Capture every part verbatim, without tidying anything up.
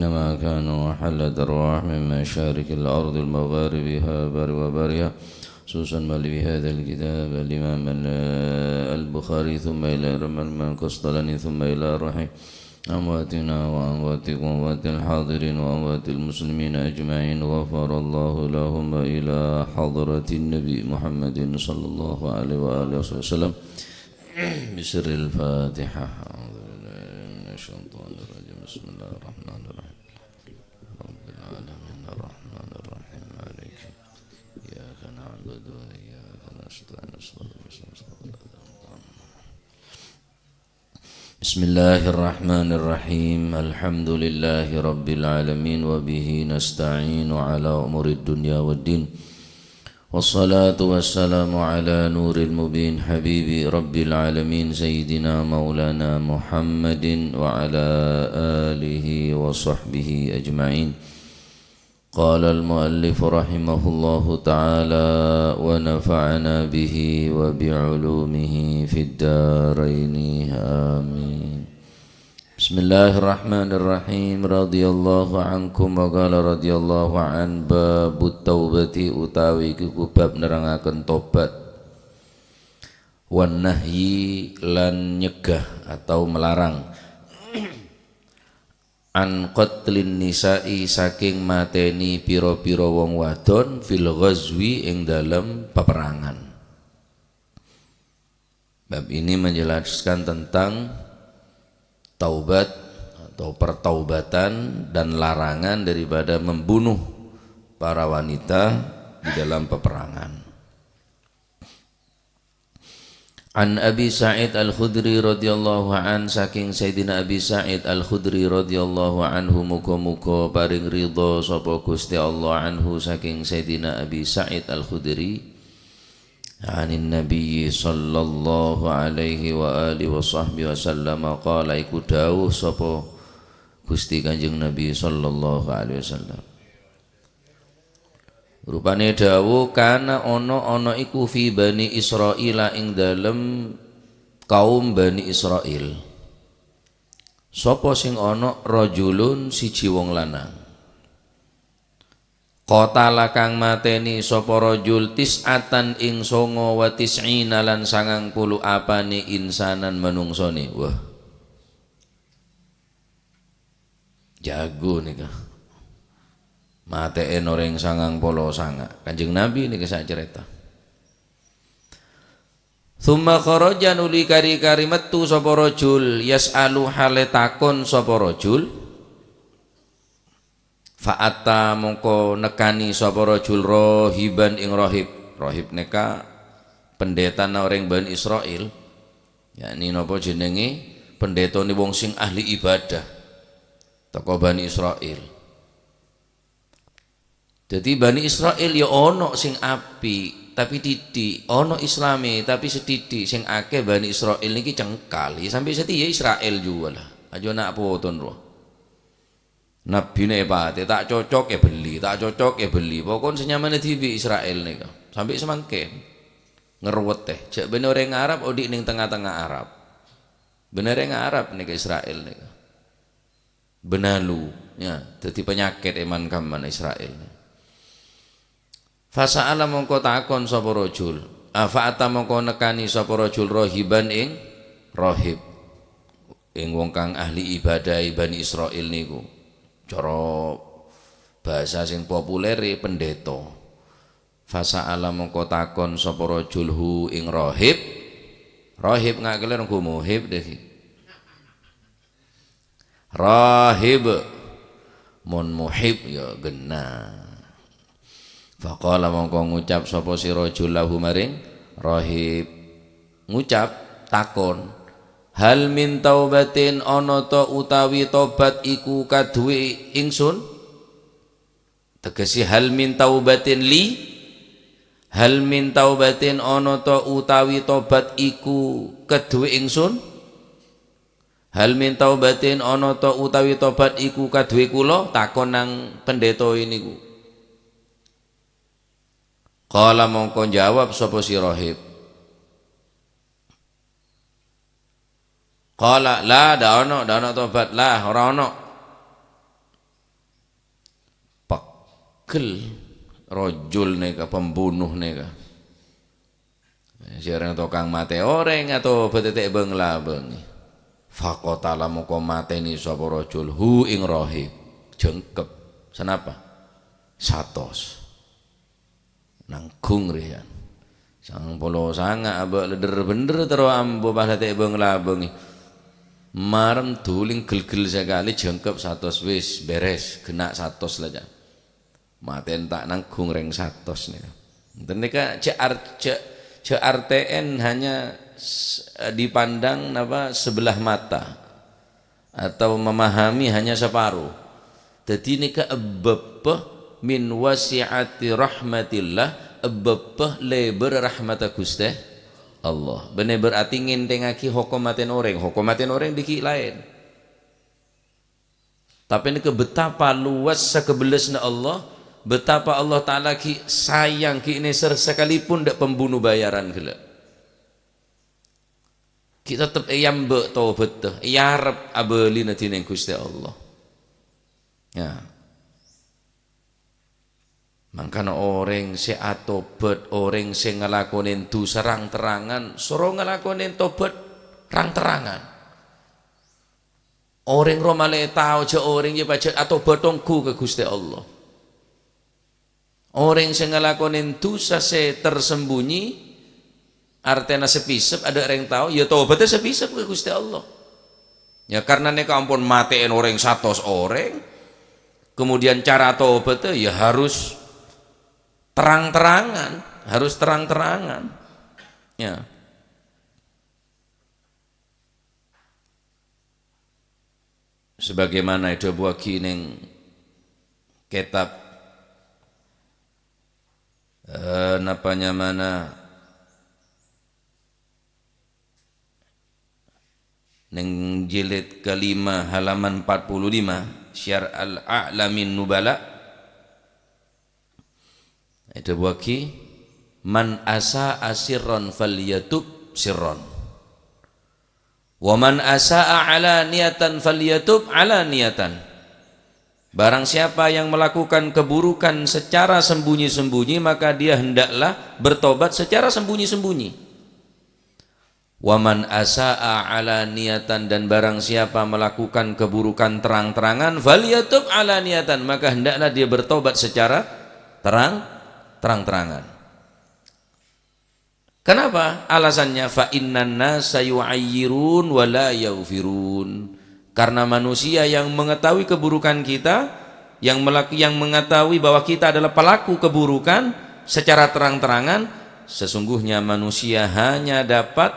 أينما كانوا وحلت أرواحهم من مشارق الأرض ومغاربها بر وبرها، خصوصا مؤلف هذا الكتاب الإمام ال-، البخاري، ثم إلى الإمام القسطلاني، ثم إلى روح أمواتنا وأمواتكم وأموات الحاضرين وأموات المسلمين أجمعين، غفر الله لهم وإلى حضرة النبي محمد صلى الله عليه وآله وسلم. بسر الفاتحة. أعوذ بالله من الشيطان الرجيم. بسم الله الرحمن الرحيم. رب العالمين الرحمن الرحيم مالك. إياك نعبد وإياك نستعين. اهدنا الصراط المستقيم. بسم الله الرحمن الرحيم. الحمد لله رب العالمين وبه نستعين على أمور الدنيا والدين. والصلاة والسلام على نور المبين حبيب رب العالمين سيدنا مولانا محمد وعلى آله وصحبه أجمعين. قال المؤلف رحمه الله تعالى ونفعنا به وبعلومه في الدارين. آمين. Bismillahirrahmanirrahim. Radhiyallahu ankum wa qala radhiyallahu an. Babut taubati utawi iku bab nerangaken tobat. Wan nahyi lan nyegah atau melarang. An qatlin nisa'i saking mateni pira-pira wong wadon fil ghazwi ing dalem peperangan. Bab ini menjelaskan tentang taubat atau pertaubatan dan larangan daripada membunuh para wanita di dalam peperangan. An Abi Sa'id Al-Khudri radhiyallahu an, saking Sayyidina Abi Sa'id Al-Khudri radhiyallahu anhu, muga-muga paring ridha sapa Gusti Allah anhu saking Sayyidina Abi Sa'id Al-Khudri. Anin Nabi sallallahu alaihi wa alihi wa sahbihi wasallam, qala, iku dawuh sapa Gusti Kanjeng Nabi sallallahu alaihi wasallam. Rupane dawuh, kana ono, ono iku fi Bani Israila ing dalem kaum Bani Israil. Sapa sing ono? Rajulun, siji wong lanang. Qatala kang mateni sapa rajul tis'atan ing songo wa tis'ina lan sangang puluh apane insanan manungsone. Wah. Jago nika. Mate'en oreng sangang polo sanga'. Kanjeng Nabi nika sacareta. Tsumma kharaja nuli kari-kari mettu sapa rajul, yas'alu hale takon sapa rajul. Fa'atta mongko nekani sapa rajul rahiban ing rahib. Rahib neka pendetana oreng Bani Israil. Yakni napa jenenge pendetane wong sing ahli ibadah. Teko Bani Israil. Dadi Bani Israil ya ono sing apik, tapi titik, ono Islame, tapi setitik, sing akeh Bani Israil niki cengkal, ya sampai setia Israel juga lah. Aja nak poton roh. Nabi ne pate, tak cocok ya beli, tak cocok ya beli. Pokoknya senyamane dibi Israel nika. Sampai semangken. Ngeruwet teh. Cek bene orang Arab, odi ning tengah-tengah Arab. Bener yang Arab nika Israel nika. Benalu, ya, dadi penyakit eman kaman Israel. Fasa'ala mongko takon sapa rajul. Afa'ata mongko nekani sapa rajul rahiban ing rahib. Ing wong kang ahli ibadah Bani Israel niku. Cara bahasa sing populer e pendeta. Fasa'ala mongko takon sapa rajul hu ing rahib. Rahib ngak keler nggo muhib deh. Rahib. Mon muhib ya genah. Faqala mongko ngucap sapa si rajul lahu maring rahib. Ngucap, takon, "Hal min taubatin, ana ta utawi tobat iku kaduwe ingsun?" Tegese, "Hal min taubatin li?" Hal min taubatin, ana ta utawi tobat iku kaduwe ingsun? Hal min taubatin, ana ta utawi tobat iku kaduwe kula? Takon nang pendeta niku. Qala mongko jawab sapa si rahib. Qala, "La, da ono, da ono tobat, la, ora ono." Gel, rajul nèka, pembunuh nèka. Sè orèng tokang matè orèng atobhât ta' bâng-labâng. Faqatala, moko matènè sapa rajul, hu ing rahib. Jhângkep. Sanapa? Satos. Nangghung rèya. Sangang polo sanga' abâ' lèdher bhender terro ambu pas la ta' bâng-labâng. Marem duling gel-gel sakalè jhângkep satos, wis bèrès, ghenna' satos la, ca'. Matèn ta' nangghung rèng satos nèka. Enten nèka jhâ' ar-, jhâ', jhâ' artè'èn hanya s-, dipandang napa sebelah mata. Atau memahami hanya saparo. Dhâddhi nèka ebbâbbhâ min wasi'ati rahmatillah, ebbâbbhâ lèbâr rahmatta Ghustè Allah. Bânnè berarti ngènthèngaghi hokom matèn orèng. Hokom matèn orèng dâgghi' laèn. Tapè nèka betapa luwassa kabellasna Allah, betapa Allah Ta'ala ghi' sayang, ghi' nèser sakalipun dâ' pembunuh bayaran ghellâ'. Ghi' tettep èambâ' tobhâddhâ, èarep abâlina dhinèng Ghustè Allah. Ya. Mangkana orèng sè atobhât, orèng sè ngalakonè dhusa rang-terrangan, soro ngalakonè tobhât rang-terrangan. Orèng rowa malè tao jhâ' orèng jâ' pajhât atobhât ongghu ka Ghustè Allah. Orèng sè ngalakonè dhusa sè tersembunyi, artèna sè pisep, adâ' rèng tao, ya tobhâddhâ sè pisep ka Ghustè Allah. Ya, karna nèka ampon matè'èn orèng satos orèng, kemudian cara tobhâddhâ ya harus terang-terangan, harus terang-terangan. Ya. Sebagaimana èdhâbuwaghi neng kètab, eh, napa nyamana, neng jilid kelima halaman empat puluh lima, Syiar Al-A'lamin Nubala, èdhâbuwaghi, "Man asa'a sirran falyatub sirran. Wa man asa'a alaniyatan falyatub alaniyatan." Barang siapa yang melakukan keburukan secara sembunyi-sembunyi, maka dia hendaklah bertobat secara sembunyi-sembunyi. "Wa man asa'a alaniyatan," dan barang siapa melakukan keburukan terang-terangan, "falyatub alaniyatan," maka hendaklah dia bertobat secara terang, terang-terangan. Kenapa? Alasannya, "Fa innan nasa yu'ayyirun wa la yaghfirun." Karena manusia yang mengetahui keburukan kita, yang melak-, yang mengetahui bahwa kita adalah pelaku keburukan secara terang-terangan, sesungguhnya manusia hanya dapat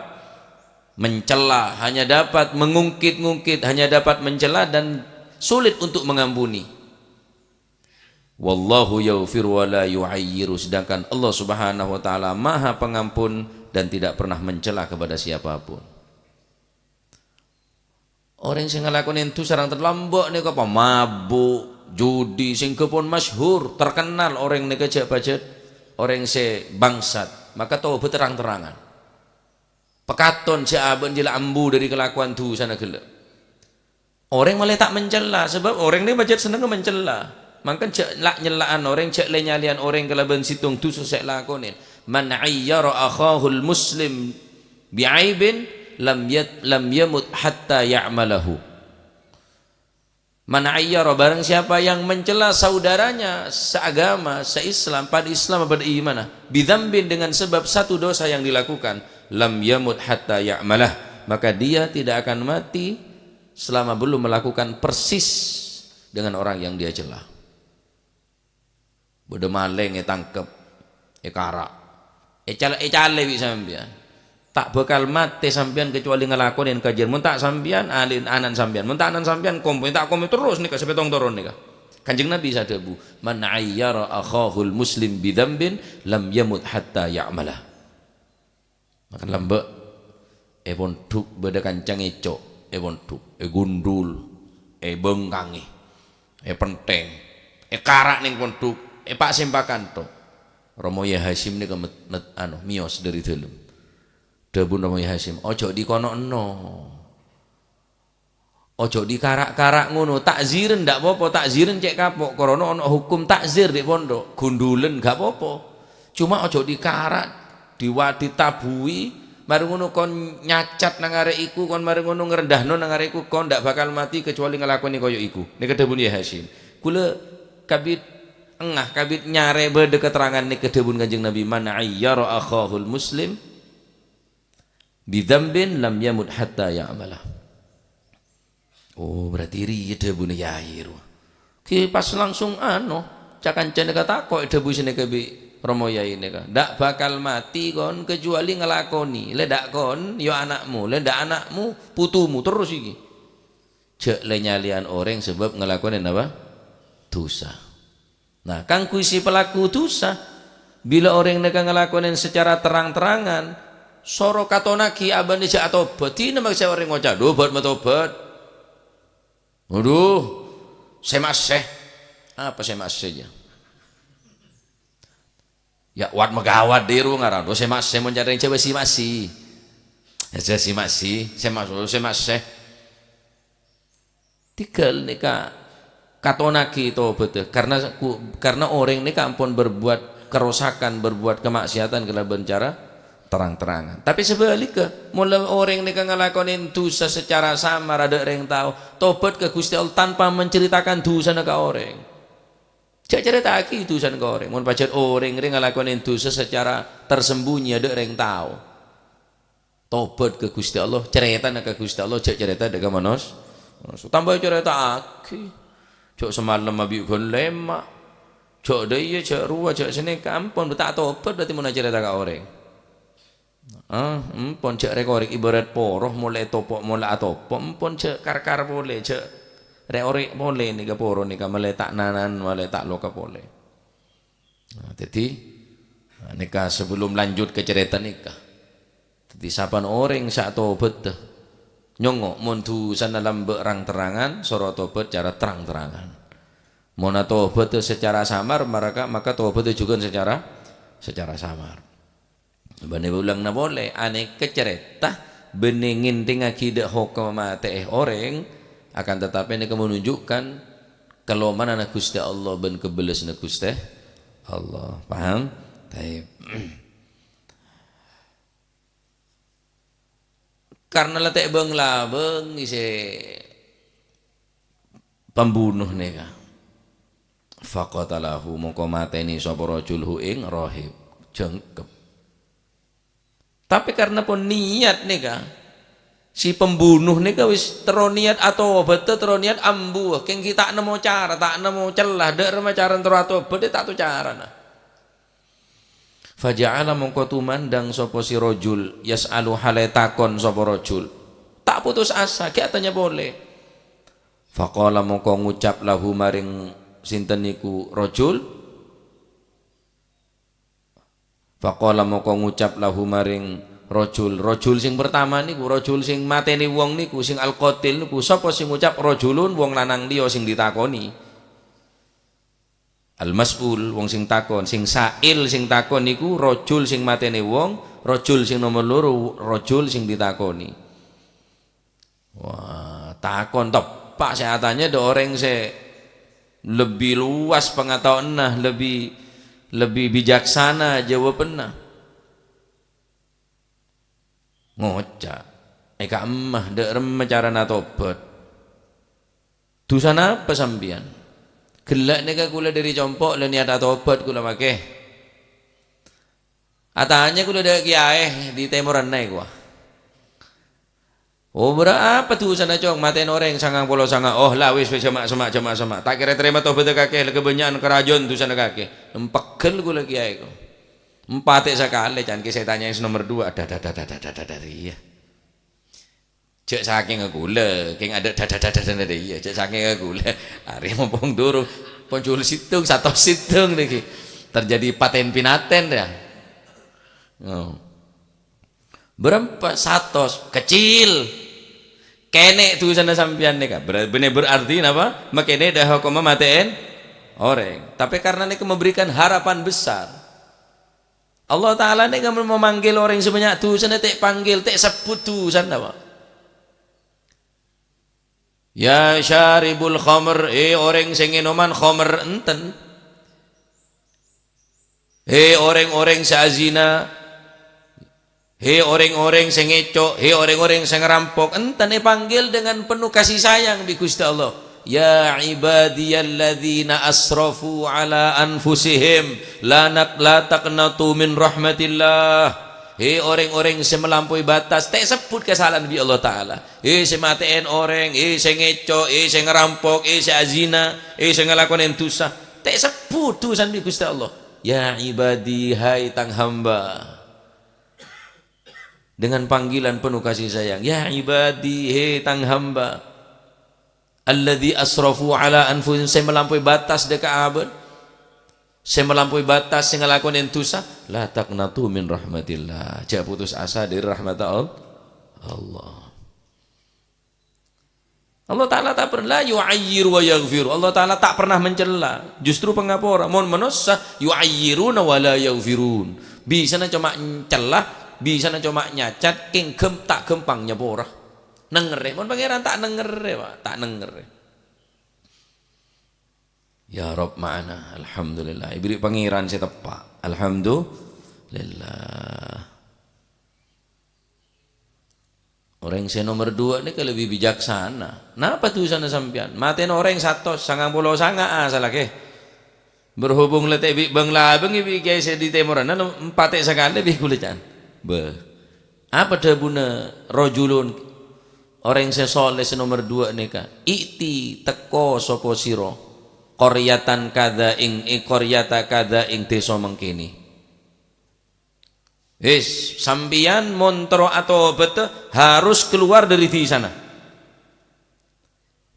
mencela, hanya dapat mengungkit-ungkit, hanya dapat mencela dan sulit untuk mengampuni. "Wallahu yaghfiru wa la yu'ayyiru," sedangkan Allah Subhanahu wa Ta'ala Maha Pengampun dan tidak pernah mencela kepada siapapun. Orèng sè ngalakonè dhusa rang-terrangan, lambâ' nèka pemabuk, judi, sehingga pon masyhur, terkenal orèng nèka jâ' pajhât orèng sè bangsat, maka tobhât terang-terangan. Pakaton jâ' abâ' jâ' la ambu dâri kalakowan dhusana ghellâ'. Orèng malè ta' mencela, sabâb orèng nè pajhât sennengnga mencela. Mangkana jâ' la nyella'an orèng, jâ' lè-nyalèyan orèng kalabân sèttong dhusa sè èlakonè. "Man 'ayyara akhahul muslim bi'aibin lam yat-, lam yamut hatta ya'malahu." "Man 'ayyara," barang siapa yang mencela saudaranya seagama, se-Islam, pada Islam, pada iman, "bidzambin," dengan sebab satu dosa yang dilakukan, "lam yamut hatta ya'malah," maka dia tidak akan mati selama belum melakukan persis dengan orang yang dia cela. Bâdâ malèng ètangkep, èkara', ècalè-, ècalè bi' sampèyan. Ta' bhâkal matè sampèyan kacuali ngalakonè kajhârân. Mon ta' sampèyan, alèn ana'na sampèyan. Mon ta' ana'na sampèyan, kompoy, ta' kompoy terros nèka sapèttong toron nèka. Kanjeng Nabi sè adhâbu, "Man 'ayyara akhahul muslim bidzambin lam yamut hatta ya'malah." Maka lambâ' è pondhuk bâdâ kanca ngèco', è pondhuk, ègundhul, èbângkangè, èpènthèng, èkara' neng pondhuk, èpa'-sèmpakan tho. Rama Yahya Hasyim nèka met-, met-, anu, mèyos dâri dâlem. Dhâbuna Rama Yahya Hasyim, "Ojo dhi kono enno." Ojo dikara'-kara' ngono, ta'ziran ndak popo, ta'ziran cè' kapo', karana ana hukum ta'zir dhi' pondhuk, ghundhulan gak popo. Cuma ojo dikara', diwa-, ditabui, mare ngono kon nyacat nang arè iku, kon mare ngono ngrendahno nang arè iku, kon ndak bakal mati kecuali nglakone kaya iku. Nèka dhâbuna Yahya Hasyim. Kaulâ kabit engah, kabit nyarè bâdâ keterangan nèka dhâbuna Kanjeng Nabi, "Man ayyara akhahul muslim bidzambin lam yamut hatta ya'malah." Oh, berarti rèya dhâbuna Yai rowa. Ghi pas langsung ano, ca-kancana katako' èdhâbu sanèka bi' Rama Yai nèka. Ndak bakal mati kon kecuali nglakoni. Lè ndak kon, ya ana'mu. Lè ndak ana'mu, putumu terros iki. Jhâ' lè-nyalèyan orèng sabâb nglakonè napa? Dhusa. Nah, kaangghuy sè pelaku dhusa, bilâ orèng nèka nglakonè sacara terang-terangan, soro katonnaghi abâ'na jhâ' atobhât. Dinah makè orèng ngoca', "Tobat, matobat." Waduh, sè massè. Apa sè massè, ya? Ya, wat magawat dhiru ngaran. Oh, sè massè, mon carèng Jhâbâ si-masi. Ya, si-masi, sè mas-, oh, sè massè. Tèghâl nèka katonnaghi tobhâddhâ, karena ku-, karena orèng nèka ampon berbuat kerosakan, berbuat kemaksiatan kalabân cara terang-terangan. Tapè sabhâligghâ, mon la orèng nèka ngalakonè dhusa sacara samar, adâ' rèng tao, tobat ka Ghustè Allah tanpa menceritakan dhusana ka orèng. Jhâ' carèta'aghi dhusana ka orèng. Mon pajhât orèng rè ngalakonè dhusa sacara tersembunyi, adâ' rèng tao. Tobat ka Ghustè Allah, carètana ka Ghustè Allah, jhâ' carèta dâ' ka manos-, manossa. Tambâ carèta'aghi. Jhâ' samalem abi' ghân lèma'. Jhâ' dâ' iyâ, jhâ' rowa, jhâ' sanèka. Ampon, ta' tobat berarti mon acarèta ka orèng. Ah, ampon, jhâ' rèk-orèk ibarat poro, molè topo', molè atopo'. Ampon, jhâ' kar-kar polè, jhâ' rèk-orèk polè nèka poro nèka, malè ta' nanan, malè ta' loka polè. Nah, dhâddhi, nah, nèka sebelum lanjut ka carèta nèka. Dhâddhi, sapan orèng sè atobhâddhâ, nyongngo', mon dhusana lambâ' rang-terrangan, soro atobhât cara terang-terangan. Mon atobhâddhâ sacara samar, maraka, maka tobhâddhâ jhughân sacara, sacara samar. Bânnè bulangna polè, anèka carèta, bânnè ngènthèngaghi dâ' hokomma matè'è orèng, akan tetapi nèka menunjukkan kalomanana Ghustè Allah bân kabellassanna Ghustè Allah. Paham? Taib. Karna la tè' bâng-labâng isè pambuno nèka. Faqatalahu, mongko matènè sapa rajul hu ing rahib. Jhângkep. Tapè karna pon niyat nèka, si pembunuh nèka wis terro niyat atobhât, terro niyat ambu, kèng ghi' ta' nemmo cara, ta' nemmo cella, dâ' remma carana terro atobhât, ta' to carana. Faja'ala, mongko tumandang sapa si rajul, yas'alu, halè takon sapa rajul. Ta' putus asa, ghi' atanya polè. Faqala, mongko ngucap lahu maring sinten niku rajul? Faqala, mongko ngucap lahu maring rajul, rajul sing pertama niku, rajul sing matènè wong niku, sing al-qatil niku, sapa sing ngucap? Rajulun, wong lanang liya sing ditakoni. Al-mas'ul, wong sing takon, sing sa'il, sing takon niku rajul sing matènè wong, rajul sing nomer loro, rajul sing ditakoni. Wah, takon teppa' sè atanya dâ' orèng sè lebbi luas pangataowanna, lebbi, lebbi bijaksana jawabanna. Ngoca', "È ka'emma, dâ' remma carana atobhât?" "Dhusa napa sampèyan?" "Ghellâ' nèka kaulâ dâri compo' la niyat atobhât kaulâ makè. Atanya kaulâ dâ' kèyaè dâri tèmorra nèka." "Oh, bârâ apa dhusana, Cong? Matèn orèng sangang polo sanga'." "Oh, la wis, wis, soma', soma', soma', soma'. Ta' kèra tarèma tobhâddhâ kakè, la kabânnya'an karajân dhusana kakè." "Empegghel kaulâ kèyaè ko. Empatè sakalè, can kè sè tanyaè sè nomer dua." Ada, ada, ada, ada, ada, ada, iya. Jhâ' sakènga kaulâ, kèng ada, ada, ada, ada, ada, iya. Jhâ' sakènga kaulâ. Arè mompong durung. Pon jhul sèttong, satos sèttong nèka. Terjadi patèn pinatèn, ya. Oh. Bârâmpa? Satos. Kecil. Kènè' dhusana sampèyan nèka. Ber-, bânnè berarti napa? Makènè' dâ' hokomma matè'è orèng. Tapè karna nèka memberikan harapan besar. Allah Ta'ala nèka memanggil orèng sè bânnya' dhusana, tè' panggil, tè' sebbhut dhusana, Pak. "Ya syaribul khamr, he orèng sè ngènoman khamr," enten. "He orèng-orèng sè azina, he orèng-orèng sè ngèco', he orèng-orèng sè ngarampok," enten èpanggil dengan penuh kasih sayang bi' Ghustè Allah. "Ya ibadiyalladzina asrafu ala anfusihim, la nak-, la taqnatu min rahmatillah." He orèng-orèng sè malampauwi batas, ta' èsebbhut kasala'an bi' Allah Ta'ala. He sè matè'è orèng, he sè ngèco', he sè ngarampok, he sè azina, he sè ngalakonè dhusa, ta' èsebbhut dhusana bi' Ghustè Allah. "Ya ibadi, hai tang hamba." Dengan panggilan penuh kasih sayang, "Ya ibadi, he tang hamba." "Alladzi asrafu ala anfusihim," sè malampauwi batas dhâ' ka abâ'na. Sè malampauwi batas, sè ngalakonè dhusa, "La taqnatu min rahmatillah." Jhâ' putus asa dhâri rahmatta Al-, Allah. Allah Ta'ala ta' pernah, la yu'ayyiru wa yaghfiru. Allah Ta'ala ta' pernah mencela, justru pangapora. Mon manossa, yu'ayyiruna wa la yaghfirun. Bisana coma ncela, bisana coma nyacat, kèng ghâm-, ta' ghâmpang nyapora. Nènggherrè, mon Pangèran ta' nènggherrè, Pak, ta' nènggherrè. Ya Rabb ma'ana, alhamdulillah. Èbèrri' Pangèran sè teppa'. Alhamdulillah. Orèng sè nomer dua nèka lebbi bijaksana. Napa dhusana sampèyan? Matè'è orèng satos sangang polo sanga' asalla, kè. Berhubung la ta' bi' bâng-labâng bi' kèyaè sè è tèmorra, no, empatè sakalè bi' kulâ ca'na. Bâh. Apa dhâbuna rajulun, orèng sè soleh sè nomer dua nèka? "I'ti, teko sapa sira, qaryatan kadza ing, ing qaryata kadza ing dhisa mangkènè." Wis, sampèyan mon terro atobât, harus keluar dari dhisana.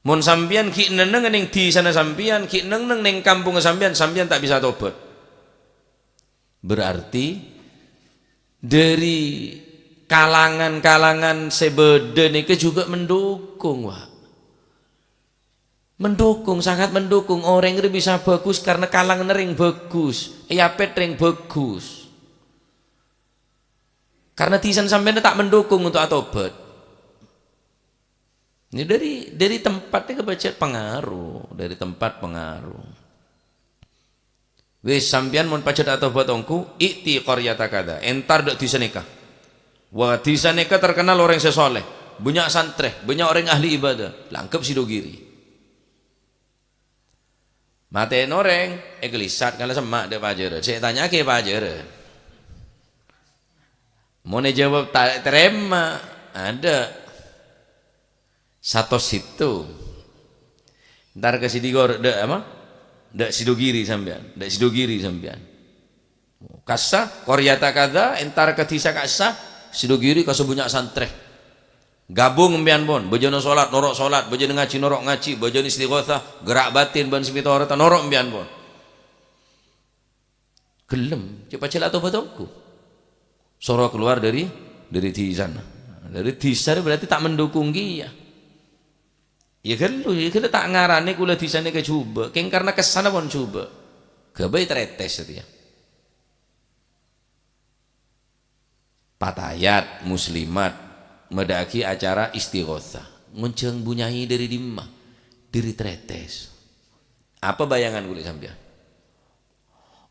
Mon sampèyan ghi' neng-enneng neng dhisana sampèyan, ghi' neng-enneng neng kampongnga sampèyan, sampèyan ta' bisa atobât. Berarti dari kalangan-kalangan sè bâdâ nèka juga mendukung, Pak. Mendukung, sangat mendukung. Orèng rè bisa bagus karena kalanganna rèng bagus, èapèt rèng bagus. Karena dhisana sampèyan ta' mendukung untuk atobât. Ini dari, dari tempat ini kebaca pengaruh, dari tempat pengaruh. Wis, sampèyan mon pajhât atobât ongghu, "I'ti qaryata kadza," entar dâ' dhisa nèka. Wah, dhisa nèka terkenal orèng sè soleh, bânnya' santrè, bânnya' orèng ahli ibadah, la anggep Sidogiri. Matè'è orèng, èkalissat kala semma' dâ' pajhârân. Sè ètanya'aghi pajhârân. Mon èjâwâb ta' tarèma, adâ'. Satos sèttong. Entar ka Sidigor, dâ' apa? Dâ' Sidogiri sampèyan, dâ' Sidogiri sampèyan. Kassa, qaryata kadza, entar ka dhisa kassa, Sidogiri kassa bânnya' santrè. Gabung empèyan pon, bâjâna solat, noro' solat, bâjâna ngajhi, noro' ngajhi, bâjâna istighotsah, gerak batin bân sè mètorot, noro' empèyan pon. Ghellem, cè' pajhât la atobât ongghu. Soro keluar dari, dari dhisana. Dari dhisa berarti ta' mendukung kèya. Ya ghâllu, ya ghâllu ta' ngaranè kulâ dhisana kajhubâ', kèng karna kessana pon jhubâ'. Ghâbây trètès satèya. Patayat, muslimat, madâ'aghi acara istighotsah. Ngonjhâng bu nyai dâri dimma? Dâri trètès. Apa bayangan kulâ sampèyan?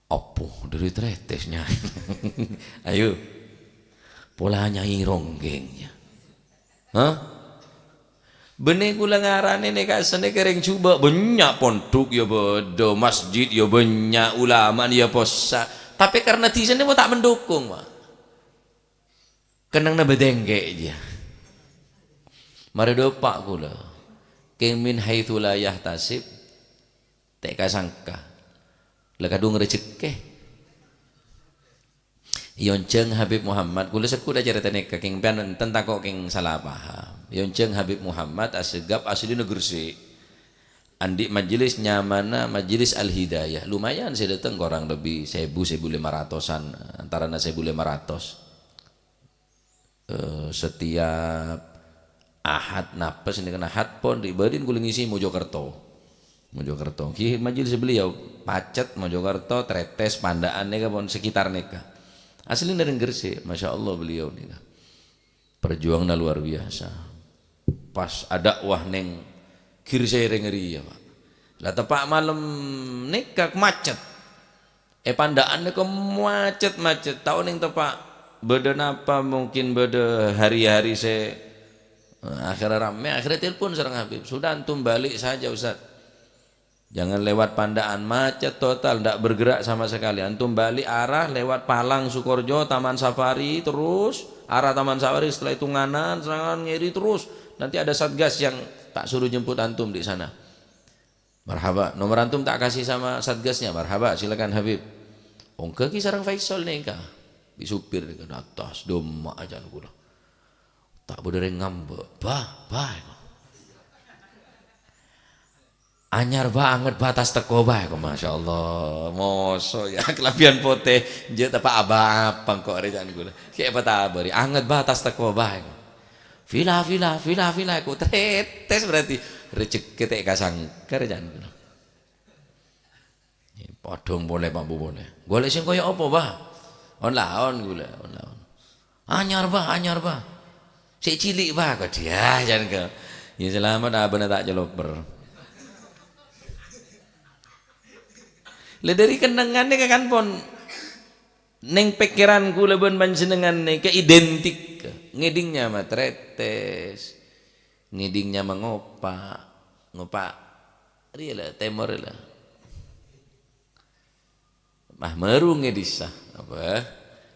Apo, dâri trètès, Nyai? Ayo. Pola Nyai Ronggeng, ya. Hah? Bânnè kulâ ngaranè nèka sennè kèrèng jhubâ', bânnya' pondhuk ya bâdâ, masjid ya bânnya', ulama ya possa'. Tapè karna dhisana pon ta' mendukung, Pak. Kennengnganna bâdâ èngghi, ya. Marè dâpa' kulâ. Kèng min haitsu la yahtasib, ta' èkasangka. La kadhung rejekkè. Èyonjhâng Habib Muhammad, kulâ segghut acarèta nèka, kèng pèyan enten tako' kèng sala paham. Èyonjhâng Habib Muhammad asègap aslina Gresik. Andi' majelis nyamana Majelis Al-Hidayah. Lumayan sè dâteng korang lebbi sèbu, sèbu lèma ratosan, antarana sèbu lèma ratos. Eh, setiap Ahad, napa sè nèka Ahad pon, ri bâdin kulâ ngisi Mojokerto. Mojokerto. Ghi majelis beliau pacet Mojokerto, Trètès, Panda'an nèka pon sekitar nèka. Aslina rèng Gresik, Masya Allah beliau nèka. Perjuangannya luar biasa. Pas ada dakwah neng Gir sereng rèya, Pak. Lah, teppa' malem nèka macet. È Pandha'an nèka macet-macet. Ta' onèng teppa' bâdâ napa, mungkin bâdâ hari-hari sè, eh, akhirnya ramè, akhirnya telepon sareng Habib. "Sudah, antum balik saja, Ustaz. Jangan lewat Pandha'an, macet total, ndak bergerak sama sekali. Antum balik arah lewat Palang, Sukorejo, Taman Safari, terus arah Taman Safari, setelah itu nganan, serangan, ngèri terus. Nanti ada satgas yang tak suruh jemput antum di sana." "Marhaba, nomor antum tak kasih sama satgasnya." "Marhaba, silakan Habib." Ongghâ ghi sareng Faisal nèka. Bi' supir nèka, "Atas, domma' ajân kaulâ. Ta' bâdâ rèng ngambâ'." "Bah, bah." "Anyar, bah, anget, bah, tas teko, bah." Kok, Masya Allah, moso ya, kalabiyân potè, jhâ' teppa' abâ' apa kok rè ajân kaulâ. Kè' apa ta' bâri', "Anget, bah, tas teko, bah." "Vila, vila, vila, vila," kok trètès berarti. Rejhekkè ta' èkasangka rè ajân kaulâ. Padhung polè, Pak Bu, polè. "Golek sing kaya apa, bah?" "On-laon kaulâ, on-laon." "Anyar, bah, anyar, bah." "Sè cilik, bah." Kok dhiyâ, ajân kaulâ. Ya, salamet abâ'na ta' caloper. Lah, dâri kennengngan nèka kan pon neng pèkkèran kaulâ bân panjhennengngan nèka identik. Ngèdhing nyama trètès. Ngèdhing nyama ngopa'. Ngopa' rèya la, tèmor la. Mahmarung è dhisa. Apa?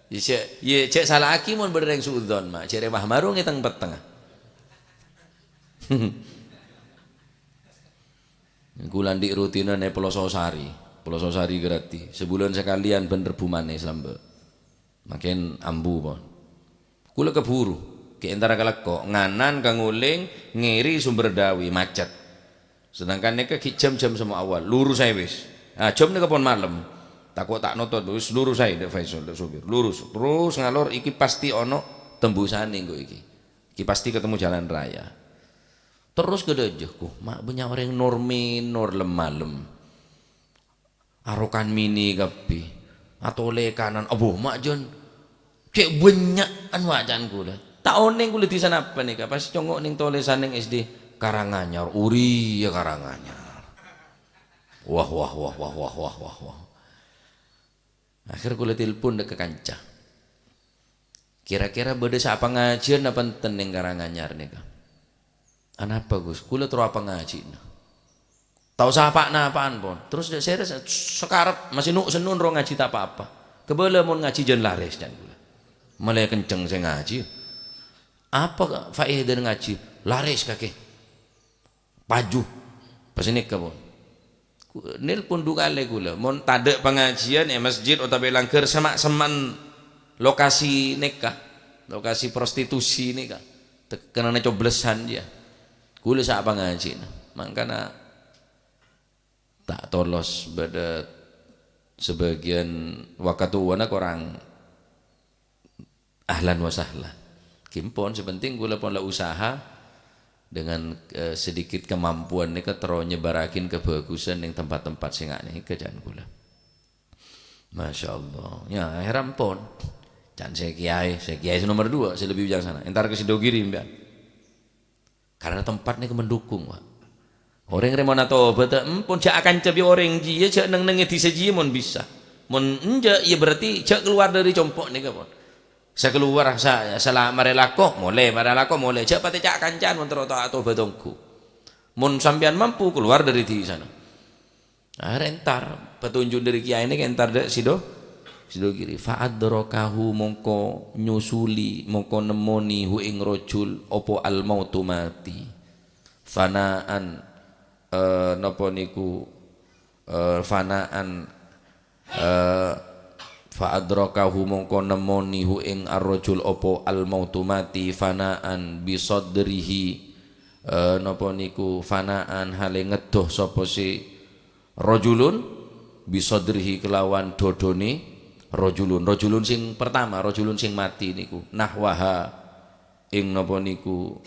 Yâ, jhâ', yâ, jhâ' sala'aghi mon bâdâ rèng su'udzon, ma'. Jhâ' rè Mahmarung è teng-petteng. Kaulâ andi' rutinan è Pelososari. Pelososari Grati. Sabulân sakalèyan bân Rebbhu manè salambâ'. Mangkèn ambu, pon. Kaulâ kabhuru, ghi' entara ka lèkko', nganan ka ngolèng, ngèri Sumber Dawi, macet. Sedangkan nèka ghi' jam-jam semmo awal, lurus aè wis. Ah, jam nèka pon malem. Tako' ta' notot, wis lurus aè, dâ' Faisal, dâ' sopir. Lurus, terus ngalor, iki pasti ono tembusan èngko' iki. Iki pasti ketemu jalan raya. Terus ka dâjâ, "Kok ma' bânnya' orèng nor-minor lem-malem." Arokan mini kabbhi. Atolè kanan, "Abo, ma' jân." Cè' bânnya'an wacana kaulâ. Ta' onèng kaulâ dhisa napa nèka, pas congo' neng tolèsan neng S D, Karanganyar, ori ya Karanganyar. Wah, wah, wah. Akhèr kaulâ telpon dâ' ka kanca. "Kira-kira bâdâ sè apangajiyân apa enten neng Karanganyar nèka?" "Anapa, Gus?" "Kaulâ terro apangajiyâna." Ta' osa pa'-napa'an pon. Terros dâ' sèra sa-, sakarep, masè no'-sennon ro ngajhi ta' pa-apa. Kabâlâ mon ngajhi jân larès, can kaulâ. Malè kenceng sè ngajhi. Apa faèdana ngajhi? Larès kakè. Paju. Pas nèka pon. Ku-, nelpon du kalè kaulâ. Mon tadâ' pangajiyân è masjid otabâ è langghâr, sema'-sema'an lokasi nèka, lokasi prostitusi nèka. Tekkenana coblessan, ya. Kaulâ sa' pangajiyânna. Mangkana ta' tolos bâdâ sabâgiyân wakatowana korang ahlan wa sahlan. Ghi pon, sè penting kaulâ pon la usaha dengan, eh, sedikit kemampuan nèka terro nyebaraghin kabhâghusân neng tempat-tempat sè nga' nèka, can kaulâ. Masya Allah. Ya, heran pon. Can sè kiyaè, sè kiyaè sè nomor dua, sè lebbi bijaksana. Entar ka Sidogiri, sampèyan. Karena tempat nèka mendukung, Pak. Orèng rè mon atobhât, empon jhâ' akanca bi' orèng jiyâ, jhâ' neng-nengngè dhisa jiyâ mon bisa. Mon enjâ', ya berarti jhâ' kalowar dâri compo' nèka, pon. Sakalowar, sa-, sala marè lako, molè, marè lako, molè. Jhâ' patè ca'-kanca'an mon terro ta-, atobhât ongghu. Mon sampèyan mampu, kalowar dâri dhisana. Akhèr entar, petunjuk dâri kiyaè nèka entar dâ' Sido-, Sidogiri. Fa adrakahu, mongko nyusuli, mongko nemmonè hu ing rajul, apa al mautu mati. Fanaan, eh, napa niku, eh, fanaan, eh, fa adrakahu, mongko nemmonè hu ing ar-rajul apa al mautu mati, fanaan bi sadrihi, eh, napa niku, fanaan hale ngeddo sapa si rajulun bi sadrihi kelawan dodone rajulun. Rajulun sing pertama, rajulun sing mati niku. Nahwaha ing napa niku,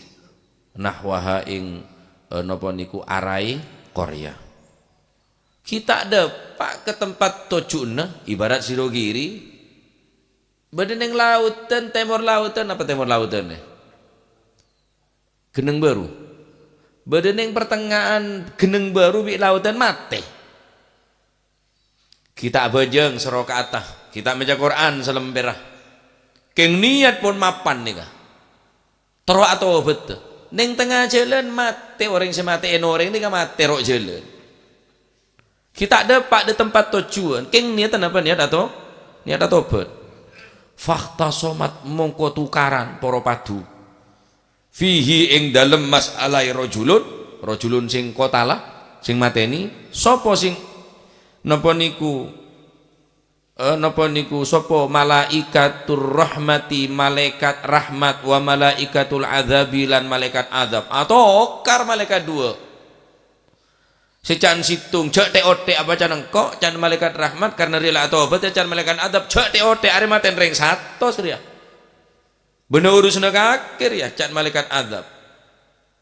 nahwaha ing, eh, napa niku arai Korea. Kita dâpa' ka tempat toju'na, ibarat Sidogiri, bâdâ neng laotan, tèmor laotan, apa tèmor laotan, eh? Genneng Baru. Bâdâ neng partengnga'an genneng bâru bi' laodhân matè. Ghi' ta' abhâjâng saroka'atta, ghi' ta' maca Qur'an salèmpèra. Kèng niyat pon mapan nèka. Terro atobhât. Neng tengnga jhâlân matè, orèng sè matè ènorèng nèka matè ro' jhâlân. Ghi' ta' dâpa' dâ' tempat tojjhuwân, kèng niyat napa? Niyat ato-, niyat atobhât. Fakhtasomat, mongko tukaran para padu. Fihi, ing dâlem mas'alaè rajulun, rajulun sing qatala, sing matèni, sapa sing, napa niku, eh, napa niku, sapa malaikatur rahmati, malaikat rahmat, wa malaikatul adzabi, lan malaikat adzab. Atokar malaikat duwâ'. Sè can sèttong, "Jhâ' tè'-ottè', apa can engko'?" Can malaikat rahmat, "Karna rèya la atobhât, yâ," can malaikat adzab, "Jhâ' tè'-ottè', arè matèn rèng satos rèya. Bânnè urusanna kakè rèya," can malaikat adzab.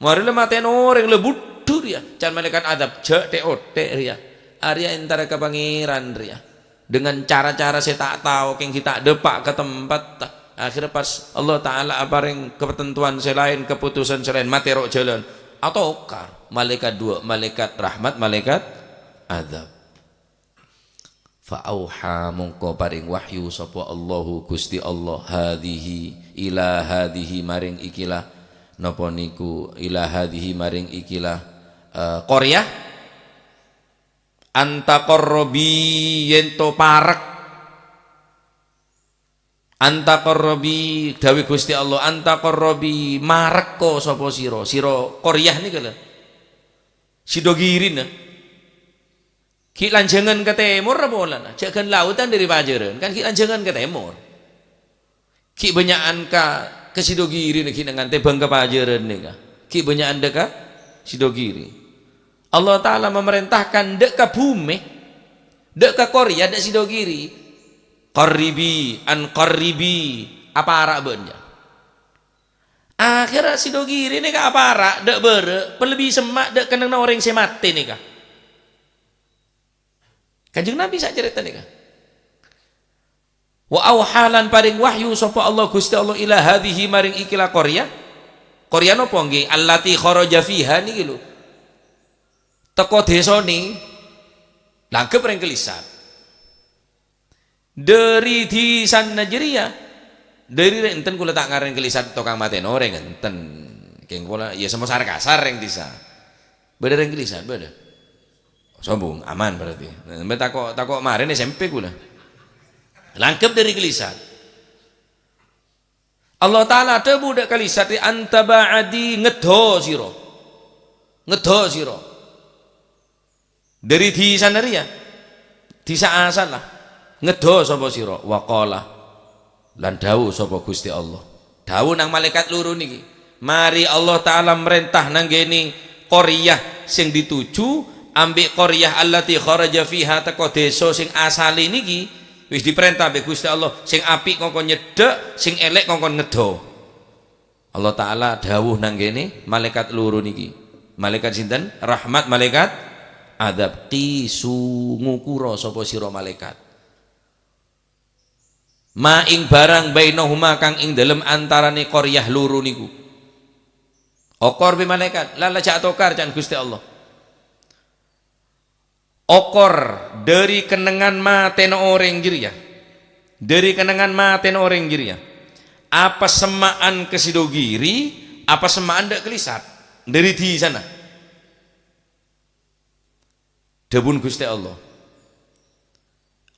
"Marè la matèn orèng la budhu rèya," can malaikat adzab, "Jhâ' tè'-ottè' rèya. Arèya èntara ka Pangèran rèya." Dengan cara-cara sè ta' tao, kèng ghi' ta' dâpa' ka tempat. Akhirnya pas Allah Ta'ala aparèng katentowan sè laèn, kaputusan sè laèn, matè ro' jhâlân. Atokar. Malaikat duwâ', malaikat rahmat, malaikat adzab. Fa auha, mongko parèng wahyu sapa Allahu Gusti Allah, hadzihi, ila hadzihi, marèng ikilah, napa niku, ila hadzihi, marèng ikilah, eh, qaryah, antaqarrabi, yèn to parek. Antaqarrabi, dhâbuna Gusti Allah, "Antaqarrabi, marekko sapa sira?" Sira qaryah nèka lho. Sidogirina. Ghi' lanjhângan ka tèmor polana, jhâ' ghân laodhân dâri pajhârân, kan ghi' lanjhângan ka tèmor. Ghi' bânnya'an ka, ka Sidogirina ghi' nèngan tèmbhâng ka pajhârân nèka. Ghi' bânnya'an dâ' ka Sidogiri. Allah Ta'ala memerintahkan dâ' ka bhumè, dâ' ka qaryah, dâ' Sidogiri. "Qarribi, an qarribi, apara' bâ'na." Akhirnya Sidogiri nèka apara' dâ' bârâ', pon lebbi semma' dâ' kennengnganna orèng sè matè nèka. Kanjeng Nabi sacarèta nèka. "Wa auha, lan parèng wahyu sapa Allah, Gusti Allah, ila hadzihi, marèng ikilah qaryah." Qaryah napa ngghi? "Allati kharaja fiha" niki lho. Teko dèsanè, la anggep rèng Kalisat. Dâri dhisana jârèya, dâri rè-, enten kaulâ ta' ngarèn Kalisat tokang matèn orèng, enten. Kèng kaulâ, ya, samo sar-kasar rèng dhisa. Bâdâ rèng Kalisat, bâdâ. Sombong, aman berarti. Nah, sampai tako', tako' marèn S M P kaulâ. La anggep dâri Kalisat. Allah Ta'ala adhâbu dâ' Kalisat, "Anta ba'di, ngeddo sira. Ngeddo sira." Dâri dhisana rèya, dhisa asalla, ngeddo sapa sira? Wa qala, lan dhâbu sapa Gusti Allah? Dhâbu nang malaèkat loro niki, "Marè Allah Ta'ala marènta nanggènè qaryah sè dituju, ambi' qaryah allati kharaja fiha, teko dèsa sè asalè niki, wis diparènta bi' Gusti Allah, sè api' kongkon nyeddhâ', sè èlè' kongkon ngeddo." Allah Ta'ala dhâbu nanggènè malaèkat loro niki. Malaèkat sinten? Rahmat, malaèkat adzab. "Qisu, ngukura sapa sira malaèkat. Ma ing barang bainahuma kang ing dâlem antarane qaryah loro niku." Okor bi' malaèkat, "La, la, jhâ' atokar," ca'na Gusti Allah. Okor dâri kennengngan matèna orèng jârèya. Dâri kennengngan matèna orèng jârèya. Apa semma'an ka Sidogiri, apa semma'an dâ' Kalisat. Dâri dhisana. Dhâbuna Gusti Allah.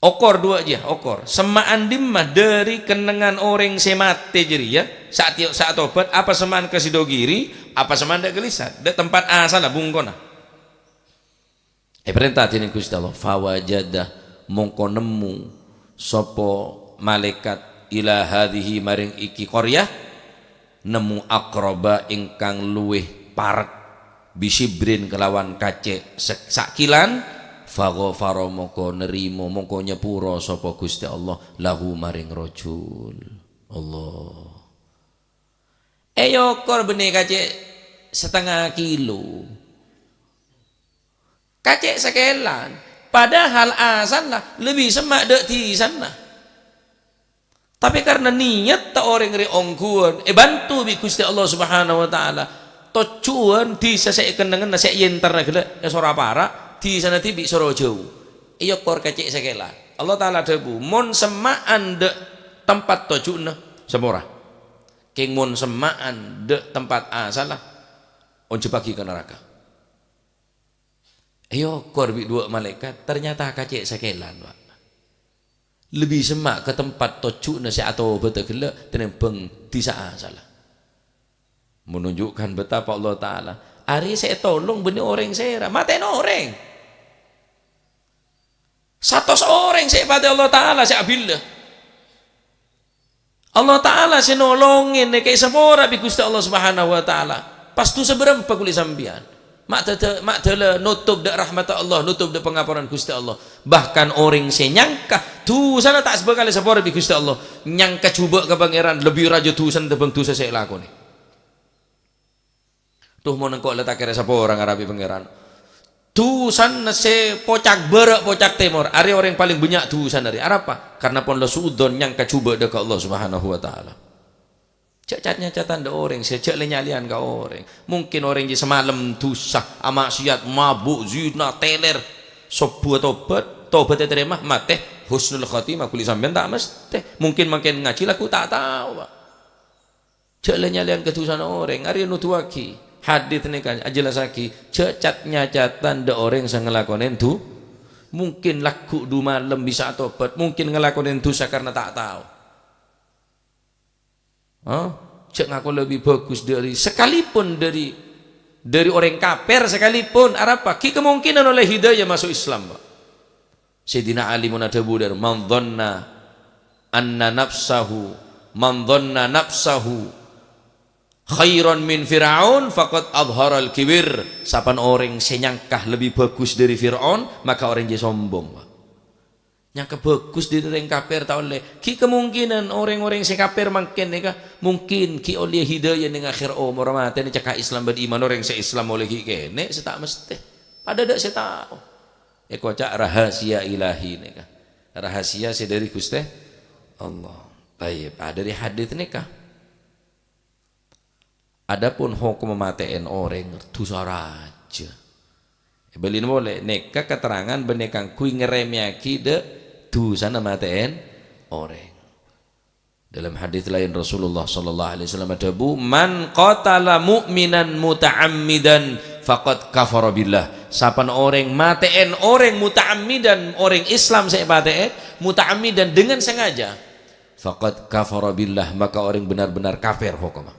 Okor duwâ' jiyâ, okor. Semma'an dimma dâri kennengngan orèng sè matè jârèya, sa'at-, sa'at tobat, apa semma'an ka Sidogiri, apa semma'an dâ' Kalisat. Dâ' tempat asalla bungkona. Èparènta dènèng Gusti Allah, "Fawajada, mongko nemmo sapa malaèkat ila hadzihi maring iki qaryah, nemmo aqraba ingkang luwih parek, bisibrin kelawan kacè' se-, sakilan, faghafara, mongko nerimo, mongko nyepuro sapa Gusti Allah, lahu maring rajul." Allah. Èokor bânnè kacè' satengnga kilo. Kacè' sakelan. Padahal asalla lebbi semma' dâ' dhisana. Tapè karna niyatta orèng rè ongghuwân, èbânto bi' Gusti Allah Subhanahu wa Ta'ala. Tojjhuwân dhisa sè è kennengnganna sè èentarra ghellâ' èsoro para', dhisana dhibi' soro jâu. Èokor ka cè' sakèlan. Allah Ta'ala adhâbu, "Mon semma'an dâ' tempat tojjhuwânna, samora. Kèng mon semma'an dâ' tempat asalla, onjhâbbhâghi ka naraka." Èokor bi' duwâ' malaèkat, ternyata ka cè' sakèlan, Pak. Lebbi semma' ka tempat tojjhuwânna sè atobhâdhâ ghellâ' tènèmbhâng dhisa asalla. Menunjukkan betapa Allah Ta'ala arèya sè ètolong bânnè orèng sèra, matè'è orèng. Satos orèng sè èpatè'è Allah Ta'ala sè abillâ. Allah Ta'ala sè nolongè nèka èsapora bi' Ghustè Allah Subhanahu wa Ta'ala. Pas dhusa bârâmpa kulâ sampèyan. Ma' dâdâ-, ma' dâlâ notop dâ' rahmatta Allah, notop dâ' pangaporana Ghustè Allah. Bahkan orèng sè nyangka dhusana ta' sabhâkal èsapora bi' Ghustè Allah, nyangka jhubâ' ka Pangèran lebbi rajâ dhusana tèmbhâng dhusa sè èlakonè. Duh, mon engko' la ta' kèra sapora ngarabhi Pangèran. Dhusana sè pocak bârâ', pocak tèmor, arèya orèng palèng bânnya' dhusana arèya. Arapa? Karna pon la su'udzon nyangka jhubâ' dâ' ka Allah Subhanahu wa Ta'ala. Jhâ' cat-nyacatan dâ' orèng, sè jhâ' lè-nyalèyan ka orèng. Mungkin orèng jiyâ samalem dhusa, ama'siyat, mabuk, zina, tèlèr. Sobbhu atobhât, tobhât ètarèma, matè, husnul khotimah, kulâ sampèyan ta' mestè. Mungkin mangkèn ngajhi, lagghu' ta' tao, Pak. Jhâ' lè-nyalèyan ka dhusana orèng, arèya noduwâghi. Hadits nèka ajhellassaghi, jhâ' cat-nyacatan dâ' orèng sè ngalakonè dhu-, mungkin lagghu' du malem bisa atobhât, mungkin ngalakonè dhusa karna ta' tao. Hah? Jhâ' ngako lebbi bhâghus dâri, sakalipun dâri, dâri orèng kapèr sakalipun, arapa? Ghi' kamongkènan ollè hidayah maso' Islam, Pak. Sayyidina Ali mon adhâbu dâri, "Man dhanna anna nafsahu, man dhanna nafsahu khairan min Fir'aun faqad adharal kibir." Sapana orèng sè nyangka lebbi bhâghus dâri Fir'aun, maka orèng jiyâ sombong, Pak. Nyangka bhâghus dâri orèng kapèr ta' ollè. Ghi' kamongkènan orèng-orèng sè kapèr mangkèn nèka mungkin ghi' ollèya hidayah neng akhèr omor, matèna cekka' Islam bân iman, orèng sè Islam ollè ghi' kènè' sè ta' mestè. Padâ dâ' sè tao. Èkoca' rahasia ilahi nèka. Rahasia sè dâri Ghustè Allah. Tayyib, ah, dâri hadits nèka. Adapun hokomma matè'èn orèng, dhusa rajâ. Èbâlina polè, nèka katerrangan bânnè kaangghuy ngarèmèyaghi dâ' dhusana matè'èn orèng. Dalam hadits laèn Rasulullah sallallahu alaihi wasallam adhâbu, "Man qatala mu'minan muta'ammidan faqad kafara billah." Sapana orèng matè'èn orèng muta'ammidan, orèng Islam sè èpatè'è, muta'ammidan, dengan sengaja, faqad kafara billah, maka orèng benar-benar kafèr hokomma.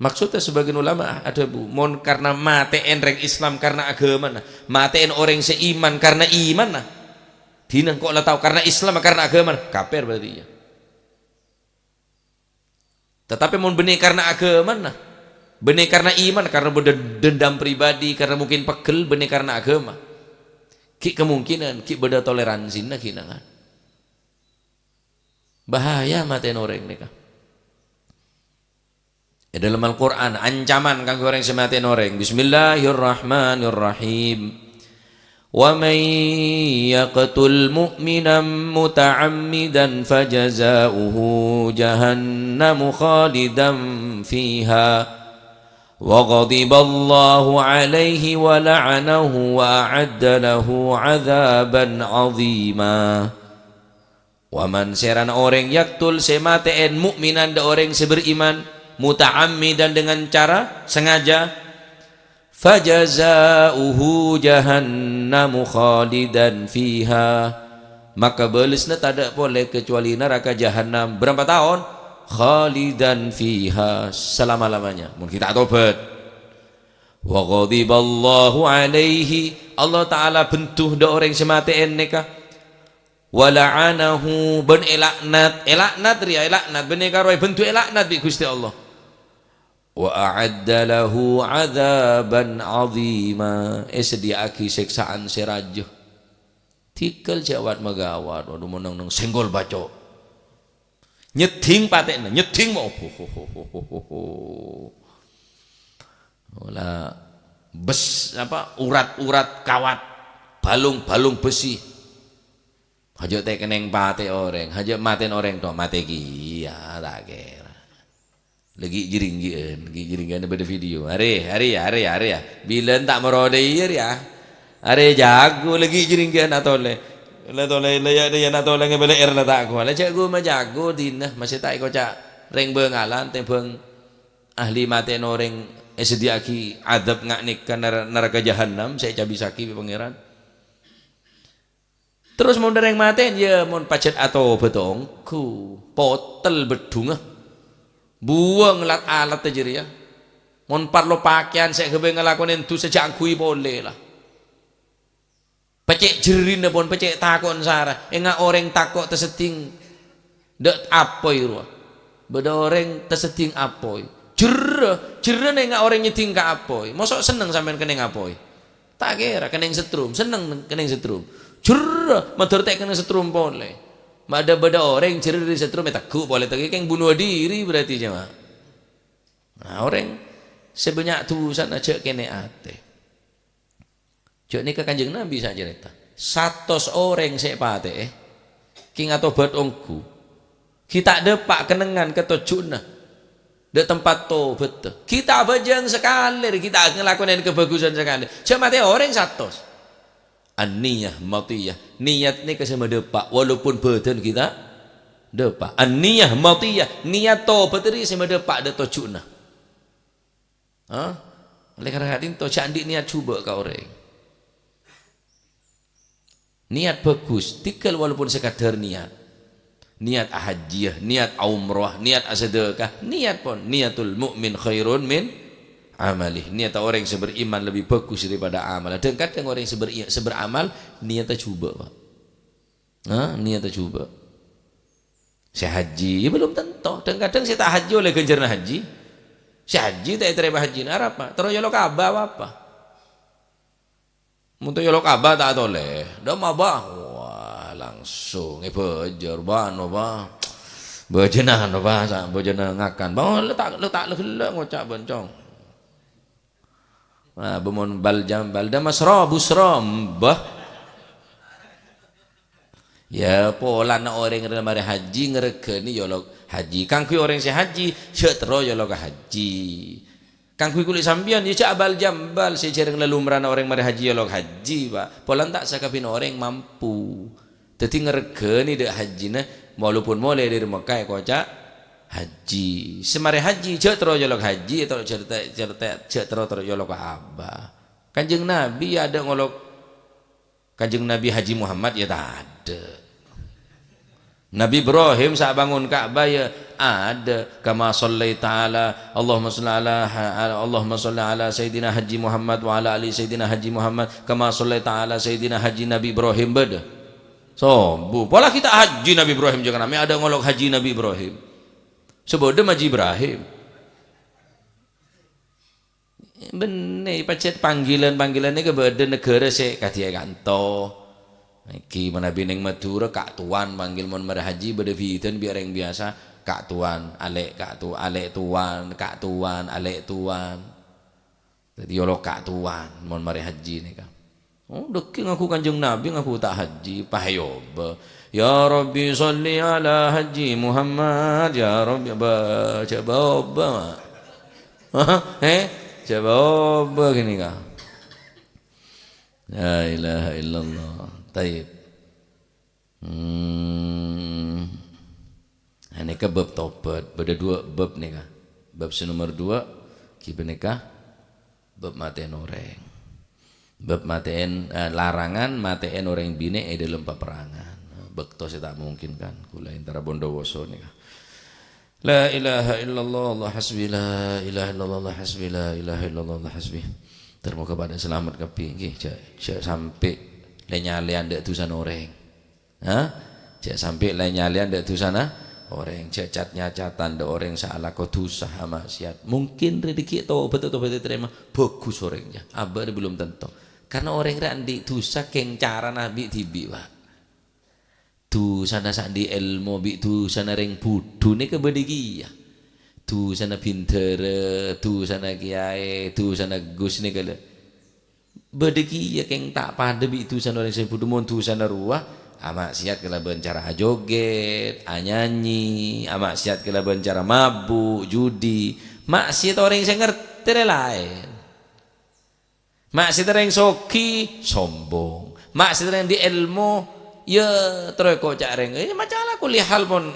Maksudnya, sebagian ulama adhâbu, mon karna matè'èn rèng Islam karna aghâmana, matè'èn orèng sè iman karna imanna, dina engko' la tao karna Islam, karna aghâmana, kapèr berarti iyâ. Tetapi mon bânnè karna aghâmana, bânnè karna iman, karna bâdâ dendam pribadi, karna mungkin pegghel, bânnè karna aghâma, ghi' kamongkènan ghi' bâdâ toleransina ghi' nangan. Bahaya matè'èn orèng nèka. È dâlem Al-Qur'an, ancaman kaangghuy orèng sè matè'èn orèng. Bismillahirrahmanirrahim. "Wa may yaqtul mu'minan muta'ammidan fajaza'uhu jahannamu khalidan fiha. Wa ghadiballahu alaihi wa la'anahu wa a'adda lahu adzaban 'azima." Wa man, sèrana orèng, yaqtul, sè matè'èn, mu'minan, dâ' orèng sè beriman, muta'ammidan, dengan cara sengaja, fajaza'uhu jahannamu khalidan fiha, maka bâlesna tadâ' polè kacuali naraka jahannam. Bârâmpa taon? Khalidan fiha, selama-lamanya. Mon ghi' ta' tobhât. Wa ghadiballahu alaihi, Allah Ta'ala bendhu dâ' orèng sè matè'èn nèka. Wa la'anahu, bân èlaknat. Èlaknat rèya, èlaknat. Bânnè karo èbendhu èlaknat bi' Ghustè Allah. Wa a'adda lahu adzaban 'azima. Èsadhiyâ'aghi sèksaan sè rajâ. Dhikal jâwât magâwât. Waduh, mon neng-neng senggol baco'. Nyeddhing patè'na, nyeddhing mo-, Ola bes-, apa, urat-urat kawat, balung-balung besi. Hajâ' tèkennèng patè orèng, hajâ' matè'èn orèng to, matè kèya, ta' kèra. Lagi jringgi'an, lagi jringgi'an bâdâ video. Arè, arè, arè, arè, ya. Bilân ta' marolè iyâ, ya. Arè jago lagi jringgi'an atolè. La tolè, la ya, la ya, na tolè ngabâlâ'âr la ta' kowa. La jago ma jago dinah, masè ta' èkoca' rèng bângalan, tèmbhâng ahli matè'na orèng èsadhiyâ'aghi adzâb nga' nèka nar-, naraka jahannam sè ècabisaghi bi' Pangèran. Terros mon orèng matè, iyâ, mon pajhât atobhât ongghu, potèl bheddhungnga. Buwâng lat-alat jârèya. Mon parlo pakèyan sè èghâbây ngalakonè dhusa, jhâ' angghuy polè, la. Pècè' jherrina pon, pècè' tako'en sara. Enga' orèng tako' taseddhing dâ' apoy rowa. Bâdâ orèng taseddhing apoy. Jherrâ, jherrâ nènga' orèng nyeddhing ka apoy. Moso' senneng sampèyan kennèng apoy? Ta' kèra, kennèng setrum. Senneng kennèng setrum. Jherrâ, mandhâr ta' kennèng setrum polè. Ma' dâ-, bâdâ orèng jherrâ dâri setrum, ètegghu' polè, tegghu' kèng bunuh diri berarti, jemaah. Nah, orèng sè bânnya' dhusana jhâ' kènè' atè. Jhâ' nèka Kanjeng Nabi sacarèta. Satos orèng sè èpatè'è, kèng atobhât ongghu. Ghi' ta' dâpa' kennengngan ka tojjhuna dâ' tempat tobhâddhâ. Ghi' ta' abhâjâng sakalè, ghi' ta' ngalakonè kabhâghusân sakalè. Jhâ' matè orèng satos. An-niyah matiyah. Niyat nèka sè madâpa', walaupun bhâdhân ghi' ta' dâpa'. An-niyah matiyah. Niyat tobhât rèya sè madâpa' dâ' tojjhuna. Hah? Oleh karena ka'dinto, jhâ' andi' niyat jhubâ' ka orèng. Niyat bhâghus, tèghâl walaupun sekadar niyat. Niyat ahajjiyâ, niyat aumrah, niyat asadâkah, niyat pon. Niyatul mu'min khairun min amalih. Niyat orèng sè beriman lebih bagus daripada amal. Kadhâng-kadhâng orèng sè beri-, sè beramal, niyatta jhubâ', Pak. Hah? Niyatta jhubâ'. Sè haji, ya belum tentu. Kadhâng-kadhâng sè ta' haji oleh ghânjhârânna haji. Sè haji ta' ètarèma hajina, arapa? Terro yolo' ka Abah apa? Mon ta' yolo' ka Abah ta' atolè. Dâ' ma Abah? Wah, langsung èbhâjâr, bân, Abah. Bhâjâna, Abah, sa-, bhâjâna ngakan. Bân, le ta', le ta' le ghellâ' ngoca' bân, Cong. Nah, bân mon bal jam, bal dâ' masra, busra, mbah. Ya, polana orèng rè marè haji ngarghâni yolo' haji. Kaangghuy orèng sè haji, jhâ' terro yolo' ka haji. Kaangghuy kulâ sampèyan, ya jhâ' abal-jambal sè jhârâng lalumrana orèng marè haji yolo' haji, Pak. Polana ta' sakabin orèng mampu. Dhâddhi ngarghâni dâ' hajina, walaupun molè dâri Mekkah èkoca' haji. Sè marè haji, jhâ' terro yolo' haji, terro jhâ' te-, jhâ' te-, jhâ' terro, terro yolo' ka Abah. Kanjeng Nabi ya adâ' ngolo' Kanjeng Nabi Haji Muhammad ya tadâ'. Nabi Ibrahim sè abângon Ka'bah ya adâ'. Kama shallaita ala, Allahumma shalli ala, ala, Allahumma shalli ala Sayyidina Haji Muhammad wa ala ali Sayyidina Haji Muhammad. Kama shallaita ala Sayyidina Haji Nabi Ibrahim bâdâ. Sobu. Pola ghi' ta' haji Nabi Ibrahim jhâ' kana', mè' adâ' ngolo' haji Nabi Ibrahim. Sè bâdâ Haji Ibrahim. Bânnè, pajhât panggilan-panggilan nèka bâdâ naghârâ sè kadhi è kanto. Nèkè manabi neng Madhurâ, Ka' Tuan panggil, mon marè haji bâdâ bhidhân bi' orèng biyasa, Ka' Tuan, Alè' Ka' Tu-, Alè' Tuan, Ka' Tuan, Alè' Tuan. Dhâddhi yolo' Ka' Tuan mon marè haji nèka. Oh, dhâggi' ngaku Kanjeng Nabi, ngaku ta' haji, pas èobâ. "Ya Rabbi shalli ala Haji Muhammad, ya Rabbi," bâ-, jhâ' bâ-obâ, Ma'. Hah? Eh? Jhâ' bâ-obâ ghânèka. La ilaha illallah. Tayyib. Hmm. Nah, nèka bab tobat. Bâdâ duwâ' bab nèka. Bab sè nomer duwâ', ghibâ nèka bab matè'èn orèng. Bab matè'èn, eh, larangan matè'èn orèng binè' è dâlem paperangan. Bâkto sè ta' mungkin, kan. Kaulâ èntara Bondowoso nèka. La ilaha illallah, Allah hasbi, la ilaha illallah, Allah hasbi, la ilaha illallah, Allah hasbi. Termoga padâ salamet kabbhi, ngghi. Jhâ', jhâ' sampè' lè-nyalèyan dâ' dhusana orèng. Ha? Jhâ' sampè' lè-nyalèyan dâ' dhusana orèng, jhâ' cat-nyacatan dâ' orèng sè alako dhusa, ha, maksiat. Mungkin rè dhâggi' tobat, tobat ètarèma, bhâghus orèng, ya. Abâ' rè belum tentu. Karna orèng rè andi' dhusa kèng carana bi'-dhibi', Pak. Dhusana sè andi' èlmo bi' dhusana rèng budhu nèka bâdâ kèya. Dhusana bhindhârâ, dhusana kèyaè, dhusana gus nèka lho. Bâdâ kèya kèng ta' padâ bi' dhusana orèng sè budhu. Mon dhusana rowa, Ama'siyat kalabân cara ajoget, anyanyi, ama'siyat kalabân cara mabuk, judi. Ma'siyat orèng sè ngartè rè laèn. Ma'siyat orèng soghi, sombong. Ma'siyat orèng andi' èlmo, ya, terro èkoca' orèng. Eh, macam ala kulli hal pon.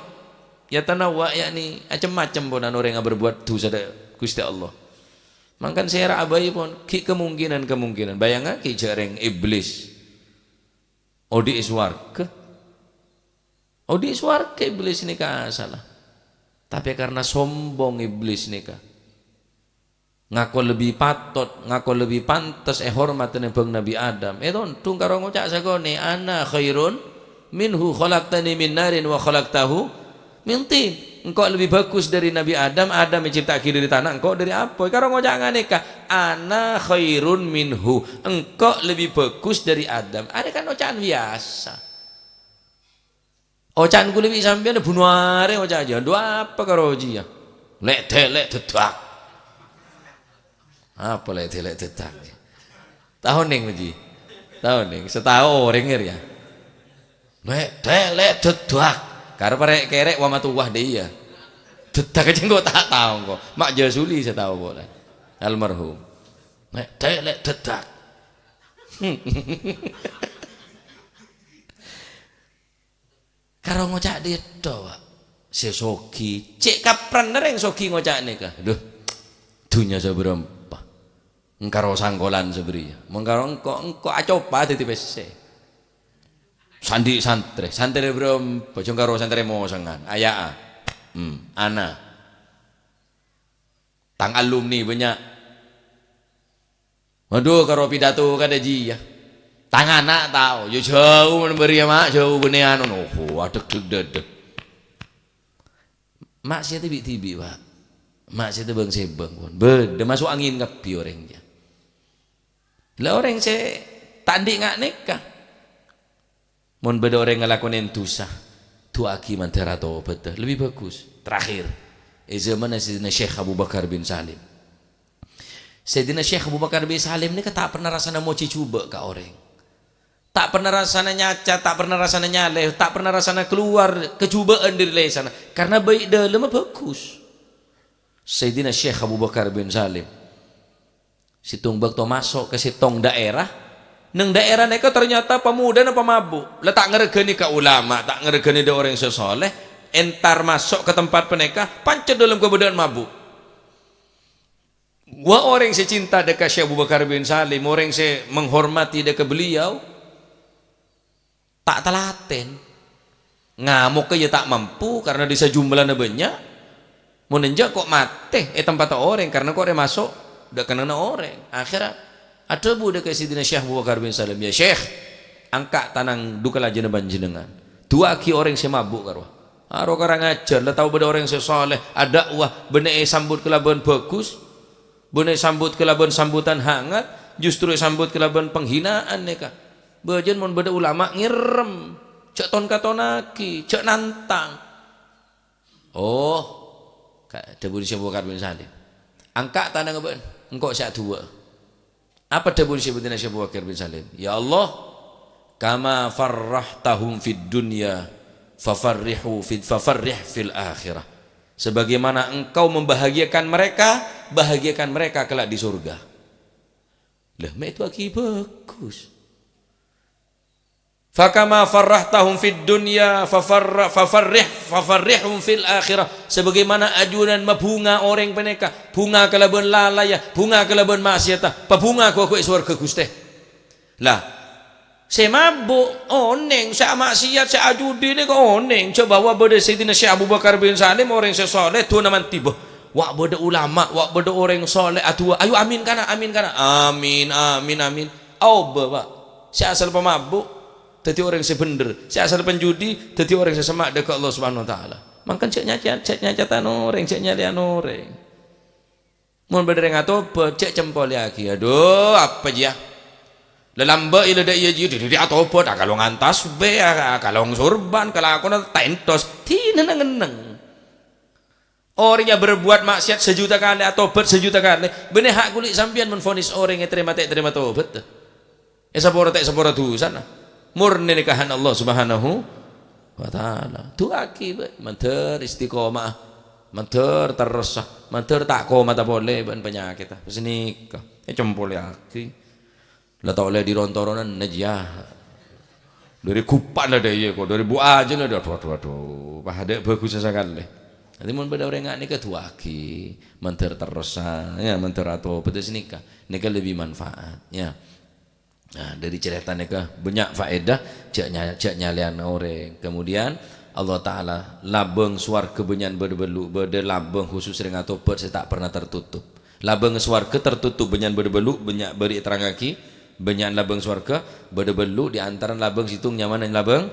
Ya, tanawwa', yakni, macem-macem pon anu orèng aberbuat dhusa dâ' Ghustè Allah. Mangkana sèra abâi pon, ghi' kemungkinan-kemungkinan. Bâjângaghi jhâ' orèng iblis. Odi' è sowarghâ. Odi' è sowarghâ iblis nèka asalla. Tapè karna sombong iblis nèka. Ngako lebbi patot, ngako lebbi pantes èhormat tènèmbhâng Nabbhi Adam. Ètondhung karo ngoca' sakonè', "Ana khairun minhu, khalaqtani min narin wa khalaqtahu min tin." Engko' lebbi bhâghus dâri Nabbhi Adam, Adam ècipta'aghi dâri tana, engko' dâri apoy. Karo ngoca' nganèka, "Ana khairun minhu." Engko' lebbi bhâghus dâri Adam. Arèya kan oca'an biyasa. Oca'an kulâ bi' sampèyan buno arè oca' jiyâ. Adu apa karo jiyâ? Lè'-dèlè' dâddhâk. Apa lè'-dèlè' dâddhâk? Tao nèng, Ji? Tao nèng? Sè tao orèng rèya. Lè'-dèlè' dâddhâk. Karè parè'-kèrè' wa matowa dâ' iyâ. Dâddhâk jiyâ engko' ta' tao engko'. Ma' Jasuli sè tao polè. Almarhum. Lè'-dèlè' dâddhâk. Karo ngoca' dhinto, Pak. Sè soghi, cè' kaprana rèng soghi ngoca' nèka. Duh, dhunnya sabârâmpa. Engkaro sangkolan sabâriyâ. Mengkaro engko', engko' acopa dhâddhi pèssè. Sandi' santrè, santrè bârâmpa, jhâ' engkaro santrè mosengan. Aya'a. Hmm, ana. Tang alumni bânnya'. Adu, karo pidato kadâ' jiyâ. Tang ana' tao, ya jhâu mon bâriyâ, Ma', jhâu bânnè anu, no, adhek-dhek dâdâ. Ma'siyadda bi'-dhibi', Pak. Ma'siyadda bâng-sèbâng, pon. Bâdâ maso' angèn kabbhi orèng jiyâ. La orèng sè ta' andi' nga'-, nèka. Mon bâdâ orèng ngalakonè dhusa, du'aaghi mandhâr atobhât, lebbi bhâghus. Terakhir, è zâmanna Sayyidina Syekh Abu Bakar bin Salim. Sayyidina Syekh Abu Bakar bin Salim nèka ta' pernah rassana mojhi jhubâ' ka orèng. Ta' pernah rassana nyaca, ta' pernah rassana nyalè, ta' pernah rassana kalowar kajhubâ'ân dâri lèsanna, karna bâi' dâlemma bhâghus. Sayyidina Syekh Abu Bakar bin Salim. Sèttong bâkto maso' ka sèttong dhaèra. Neng dhaèra nèka ternyata pamodâna pamabuk. La ta' ngarghâni ka ulama, ta' ngarghâni dâ' orèng sè soleh. Entar maso' ka tempat panèka, pancet dâlem kabâdâ'ân mabuk. Wa orèng sè cinta dâ' ka Syekh Abu Bakar bin Salim, orèng sè menghormati dâ' ka beliau. Ta' talatèn. Ngamokka ya ta' mampu karna dissa jumlana bânnya'. Mon enjâ' ko' matè è tempatta orèng karna ko' rè maso' dâ' kennengnganna orèng. Akhèrra adhâbu dâ' ka Sayyidina Syekh Abu Bakar bin Salim, "Ya Syekh, angka' tanang dhu kalajâna panjhennengngan. Du'aaghi orèng sè mabuk karowa." Aro karang ajhâr, la tao bâdâ orèng sè soleh, adâ'wa, bânnè èsambut kalabân bhâghus. Bânnè èsambut kalabân sambutan hangat, justru èsambut kalabân penghinaan nèka. Bâjâna mon bâdâ ulama ngèrrem, jhâ' ton-katonaghi, jhâ' nantang. Oh, ka-, dhâbuna Syekh Abu Bakar bin Salim, "Angka' tanangnga bâ'na, engko' sè adu'a." Apa dhâbuna Sayyidina Syekh Abu Bakar bin Salim? "Ya Allah, kama farrahtahum fid dunya, fafarrihu fid, fafarrih fil akhirah." Sebagaimana engkau membahagiakan mereka, bahagiakan mereka kelak di surga. Lah, mè' èdu'aaghi bhâghus. "Fakama farrahtahum fid dunya, fafarra-, fafarrih, fafarrihum fil akhirah." Sebagaimana ajunan mabhunga orèng panèka, bhunga kalabân lalaya, bhunga kalabân ma'siyadda, pabhunga ghu-, ghu è sowarghâ, Ghustè. Lah, sè mabuk onèng, sè ama'siyat, sè ajudi nèka onèng. Coba wa bâdâ Sayyidina Syekh Abu Bakar bin Salim, orèng sè soleh, du'ana mandhi, bâh. Wa bâdâ ulama, wa bâdâ orèng soleh, adu'a, "Ayo amin kana, amin kana." Amin, amin, amin. Aobâ, Pak. Sè asal pamabuk, dhâddhi orèng sè bhendher. Sè asal penjudi, dhâddhi orèng sè semma' dâ' ka Allah Subhanahu wa Ta'ala. Mangkana jhâ' nyaca-, jhâ' nyacatan orèng, jhâ' nyalèyan orèng. Mon bâdâ orèng atobhât, jhâ' cempolèyaghi. Adhu, apa jiyâ? La lambâ' ila dâ' iyâ jiyâ, dhi-, dhi-, dhi-, atobhât, akalongan tasbih, a-, akalong sorban, kalakona ta' entos. Dina neng-enneng. Orèng sè berbuat maksiat sajuta kalè, atobhât sajuta kalè. Bânnè ha' kulâ sampèyan mon vonis orèng ètarèma ta' ètarèma tobhât. Èsapora ta' èsapora dhusana. Murni nèka hana Allah Subhanahu wa Ta'ala. Du'aaghi bhâi, mandhâr istiqomah, mandhâr terrosa, mandhâr ta' komata polè bân panyakètta. Pas nèka, ècompolèyaghi. La ta' ollè diron-toronan, najjhâ. Dâri gupa' la dâ' iyâ, ko, dâri bu ajâna, adhu, adhu, adhu. Pas adâ' bhâghus sakalè. Dhâddhi, mon bâdâ orèng nga' nèka du'aaghi, mandhâr terrosa, ya, mandhâr atobhât sanèka. Nèka lebbi manfaat, ya. Nah, dâri carèta nèka bânnya' faèdah, jhâ' nya-, jhâ' nyalèana orèng. Kemudian, Allah Ta'ala, labâng sowarghâ bânnya'an bâdâ bâllu', bâdâ labâng khusus orèng atobhât sè ta' pernah tertutup. Labâng sowarghâ tertutup bânnya'an bâdâ bâllu', bânnya' bâri' èterrangaghi, bânnya'an labâng sowarghâ, bâdâ bâllu' di antara labâng sèttong nyamana labâng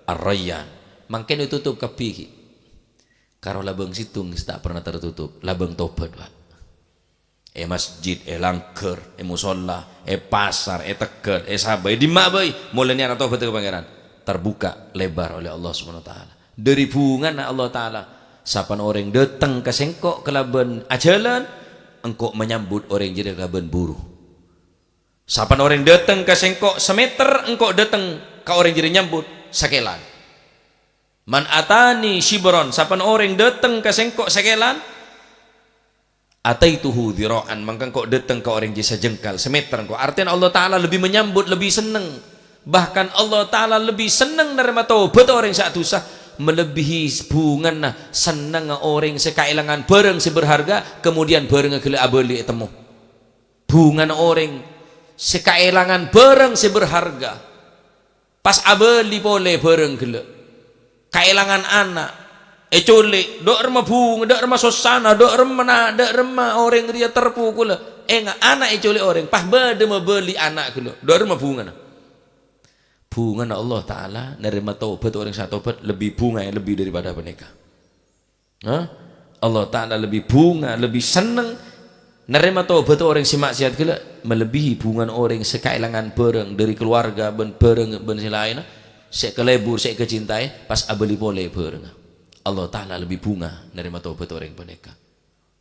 Ar-Rayyan. Mangkèn ètutup kabbhi ghi'. Karo labâng sèttong sè ta' pernah tertutup, labâng tobhât, Pak. È masjid, è langghâr, è mosolla, è pasar, è tegghâl, è sabâ, è dimma bhâi, molaè niyat atobhât ka Pangèran, terbuka lebar oleh Allah Subhanahu wa Ta'ala. Dâri bhungana Allah Ta'ala, "Sapana orèng dâteng ka Sèngko' kalabân ajhâlân, Engko' manyambut orèng jârèya kalabân buru. Sapana orèng dâteng ka Sèngko' sameter, Engko' dâteng ka orèng jârèya nyambut sakèlan." "Man atani shibran," sapana orèng dâteng ka Sèngko' sakèlan, "ataituhu dhira'an," mangka Engko' dâteng ka orèng jârèya sajengkal, sameter Engko'. Artèna Allah Ta'ala lebbi manyambut, lebbi senneng. Bahkan Allah Ta'ala lebbi senneng narèma tobhât orèng sè adusa, malebbihi bhungana sennengnga orèng sè kaèlangan bhârâng sè berharga, kemudian bhârângnga ghellâ' abâli ètemmo. Bhungana orèng sè kaèlangan bhârâng sè berharga, pas abâli polè bhârâng ghellâ'. Kaèlangan ana', ècolè', dâ' remma bhunga, dâ' remma sossana, dâ' remma na-, dâ' remma orèng rèya terpukula. Enga', ana' ècolè' orèng, pas bâdâ mabâli ana' ghellâ', dâ' remma bhungana. Bhungana Allah Ta'ala narèma tobhât orèng sè atobhât lebbi bhunga, lebbi daripada panèka. Hah? Allah Ta'ala lebbi bhunga, lebbi senneng narèma tobhât orèng sè ma'sèyat ghellâ', malebbihi bhungana orèng sè kaèlangan bhârâng dâri kalowarga bân bhârâng bân sè laènna, sè èkalebur, sè èkacintaè, pas abâli polè bhârângnga. Allah Ta'ala lebbi bhunga narèma tobhât orèng panèka.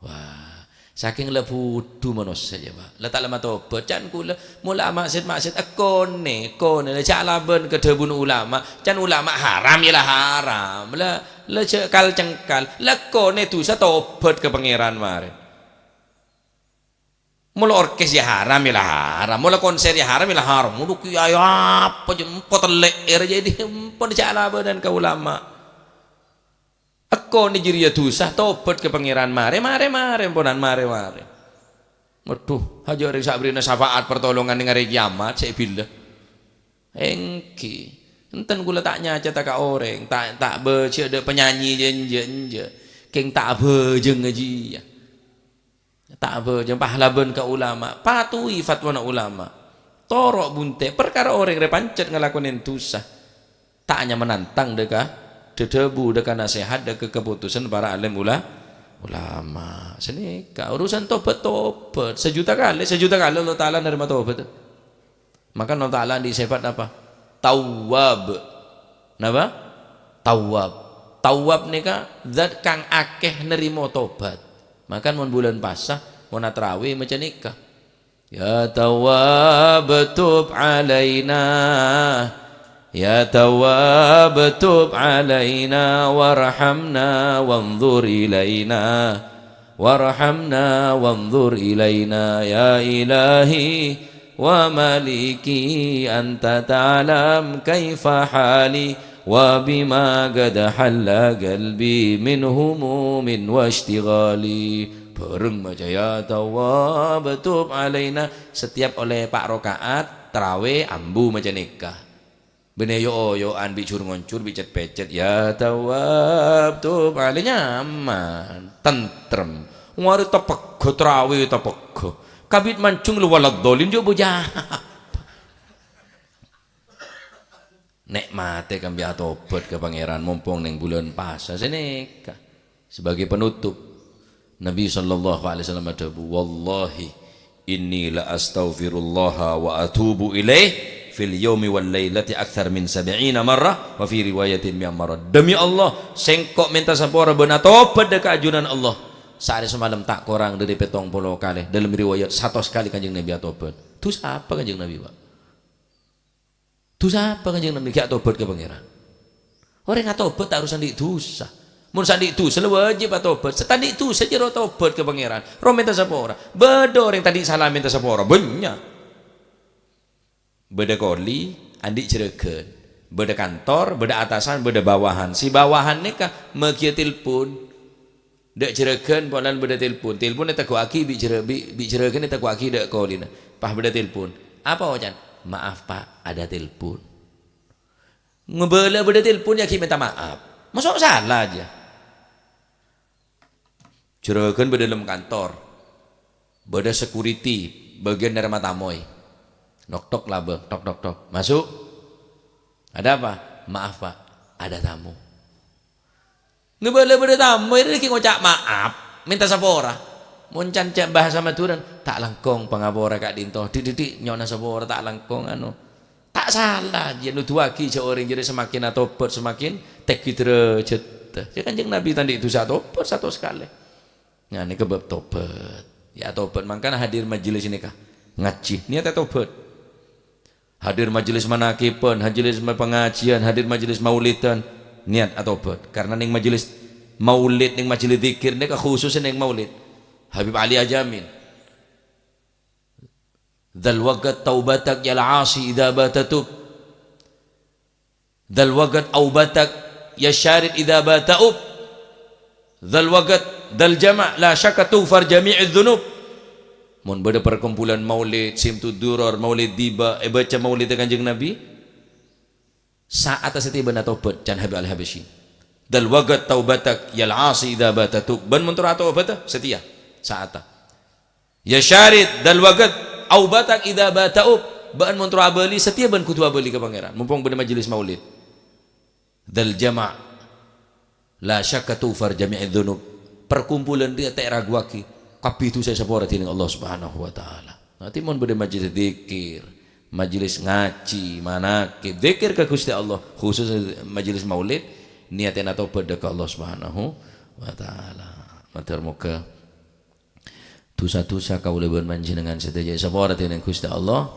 Wah, sakèng la budhu manossa jâ, Pak. La ta' la matobhât, can kaulâ mola ma'sèyat-ma'sèyat, èkonè, èkonè, la jhâ' alabân ka dhâbuna ulama. Can ulama haram, ya la haram. La, la jhâ' kal-cengkal. La èkonè dhusa, tobhât ka Pangèran marè. Mola orkes ya haram, ya la haram. Mola konser ya haram, ya la haram. Mola kiyaè apa jâ, empo tellè'è rèya, jadi empo jhâ' alabânan ka ulama. Èkonè jârèya dhusa, tobhât ka Pangèran marè, marè, marè, amponan marè, marè. Waduh, hajâ orèng sè abârri'na syafaat pertolongan neng arè kiyamat, sè bilâ. Èngghi. Enten kaulâ ta' nyacata ka orèng, ta', ta' bâjâ dâ' penyanyi jâ-, enjâ', enjâ'. Kèng ta' abhâjâng jiyâ. Ta' abhâjâng, pas alabân ka ulama, patuhi fatwana ulama. Toro' bunte', parkara orèng rè pancet ngalakonè dhusa. Ta' nyama nantang dâ' ka dhâdhâbu, dâ' ka nasèhat, dâ' ka kaputusan para alim ula-, ulama. Sanèka, urusan tobhât, tobhât. Sajuta kalè, sajuta kalè Allah Ta'ala narèma tobhât. Maka Allah Ta'ala andi' sèfat apa? Tawwab. Napa? Tawwab. Tawwab nèka zat kang akèh narèma tobhât. Maka mon bulân pasa, mon atrawè maca nèka. Ya Tawwab tub alaina. Ya Tawwab tub alaina warhamna wanzur ilaina. Warhamna wanzur ilaina ya ilahi wa maliki anta ta'lam kaifa hali wa bima qad halla qalbi min humumin wa isytighali. Bhâreng maca ya Tawwab tub alaina. Setiap ollè pa' raka'at, trawè ambu maca nèka. Bânnè yo-oyo'an bi' jur-ngoncur, bi' cet-pècet, "Ya Tawwab tub alaina," nyaman, tentrem. Wari tapegghâ, trawè tapegghâ. Kabit manjung lu waladhdhallin, jhâ' bhâjâ. Nè'matè kaangghuy atobhât ka Pangèran, mompong neng bulân pasa sanèka. Sebagai penutup, Nabi sallallahu alaihi wasallam adhâbu, "Wallahi inni la astaghfirullaha wa atubu ilaih fil yaumi wal lailati aktsar min sab'ina marrah wa fi riwayatin mi'a marrah." Demi Allah, sèngko' mènta sapora bân atobhât dâ' ka ajunan Allah saarè samalem ta' korang dâri pèttong polo kalè. Dalam riwayat satos kalè Kanjeng Nabi atobhât. Dhusa apa Kanjeng Nabi, Pak? Dhusa apa Kanjeng Nabi? Ghi' atobat ka Pangèran. Orèng atobat ta' harus andi' dhusa. Mon sè andi' dhusa la wajib atobat. Sè ta' andi' dhusa jârèya tobat ka Pangèran. Rowa mènta sapora. Bâdâ orèng ta' andi' sala mènta sapora. Bânnya'. Bâdâ koli, andi' jhurâghân. Bâdâ kantor, bâdâ atasan, bâdâ bawahan. Sè bawahan nèka maghiyâ telpon. Dâ' jhurâghân polana bâdâ telpon. Telpon ètegghu'aghi bi' jhurâ-, bi', bi' jhurâghân ètegghu'aghi dâ' kolina. Pas bâdâ telpon. Apa oca'na? "Maaf, Pak, ada telepon." Ngabâlâ bâdâ telpon ya ghi' mènta maaf. Maso' sala jâ. Jhurâghân bâdâ dâlem kantor. Bâdâ security, bâgiyân narèma tamoy. Nok-tok labâng, tok, tok, tok. "Masuk." "Ada apa?" "Maaf, Pak, ada tamu." Ngabâlâ bâdâ tamoy rèya ghi' ngoca' maaf, mènta sapora. Mon can-, ca'na bhâsa Madhurâna, "Ta' langkong pangapora ka'dinto, dhi'-, dhi'-, dhi', nyo'ona sapora ta' langkong anu." Ta' sala, jâ, noduwâghi jâ orèng jârèya semakin atobat, semakin tèngghi dârâjhâddhâ. Jâ Kanjeng Nabi ta' andi' dhusa atobat sato sakalè. Nah, nèka bab tobat. Ya, atobat mangkana hadir majelis nèka. Ngajhi, niyat atobat. Hadir majelis manakiban, hadir ma-, pangajian, hadir majelis maulidan, niyat atobat. Karena neng majelis maulid, neng majelis dzikir, nèka khusus neng maulid. Habib Ali Ajamin. "Dzal waqat taubatak yal asi idza bata tub." "Dzal waqat aubatak ya syarid idza bata ub." "Dzal waqat, dzal jama' la syakka tughfar jami'idz dzunub." Mon bâdâ perkumpulan maulid, Simtud Duror, Maulid Dhiba, èbâca maulidda Kanjeng Nabi, sa'atta satèya bân atobat, can Habib Al Habasyi. "Dzal waqat taubatak yal asi idza bata tub." Bân mon terro atobâdhâ, satèya, sa'atta. "Ya syarid, dzal waqat, aubatak idza bata ub." Bâ'na mon terro abâli, satèya bân kodhu abâli ka Pangèran. Mompong bâdâ majelis maulid. "Dzal jama', la syakka tughfar jami'idz dzunub." Perkumpulan rèya ta' èraguwaghi, kabbhi dhusa èsapora dhineng Allah Subhanahu wa Ta'ala. Nanti mon bâdâ majelis dzikir, majelis ngajhi, manakib, dzikir ka Ghustè Allah, khusus majelis maulid, niyatèna tobat dâ' ka Allah Subhanahu wa Ta'ala. Mator moghâ dhusa-dhusa kaulâ bân panjhennengngan sadhâjâ èsapora dhineng Ghustè Allah.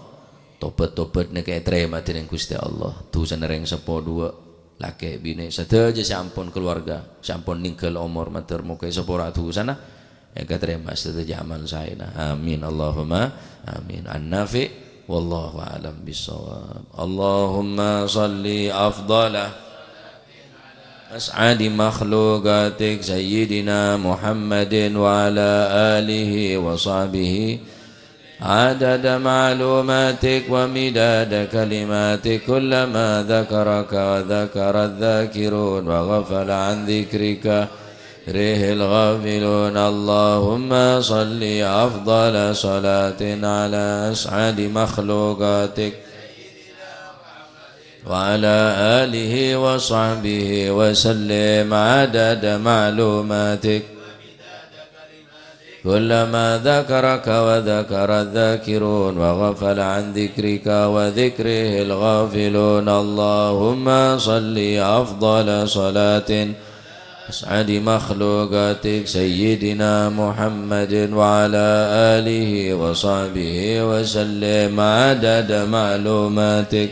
Tobat-tobat nèka ètarèma dhineng Ghustè Allah. Dhusana rèng seppo duwâ', lakè' binè', sadhâjâ sè ampon kalowarga, sè ampon ninggal omor, mator moghâ èsapora dhusana, èkatarèma sadhâjâ amal saèna. Amin. Allahumma amin. An-Nafi', wallahu a'lam bissawab. Allahumma shalli afdhala أسعد مخلوقاتك سيدنا محمد وعلى آله وصحبه عدد معلوماتك ومداد كلماتك، كلما ذكرك وذكر الذاكرون وغفل عن ذكرك ذكره الغافلون. اللهم صل أفضل صلاة على أسعد مخلوقاتك وعلى آله وصحبه وسلم عدد معلوماتك. كلما ذكرك وذكر الذاكرون وغفل عن ذكرك وذكره الغافلون، اللهم صل أفضل صلاة أسعد مخلوقاتك سيدنا محمد وعلى آله وصحبه وسلم عدد معلوماتك.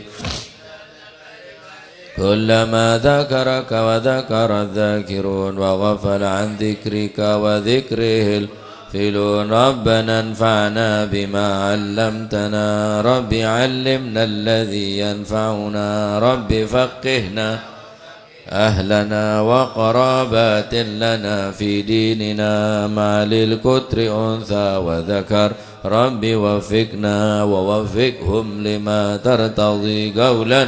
كلما ذكرك وذكر الذاكرون وغفل عن ذكرك وذكره الغافلون. ربنا انفعنا بما علمتنا. رب علمنا الذي ينفعنا. رب فقهنا أهلنا وقرابات لنا في ديننا مع للقطر أنثى وذكر. رب وفقنا ووفقهم لما ترتضي قولا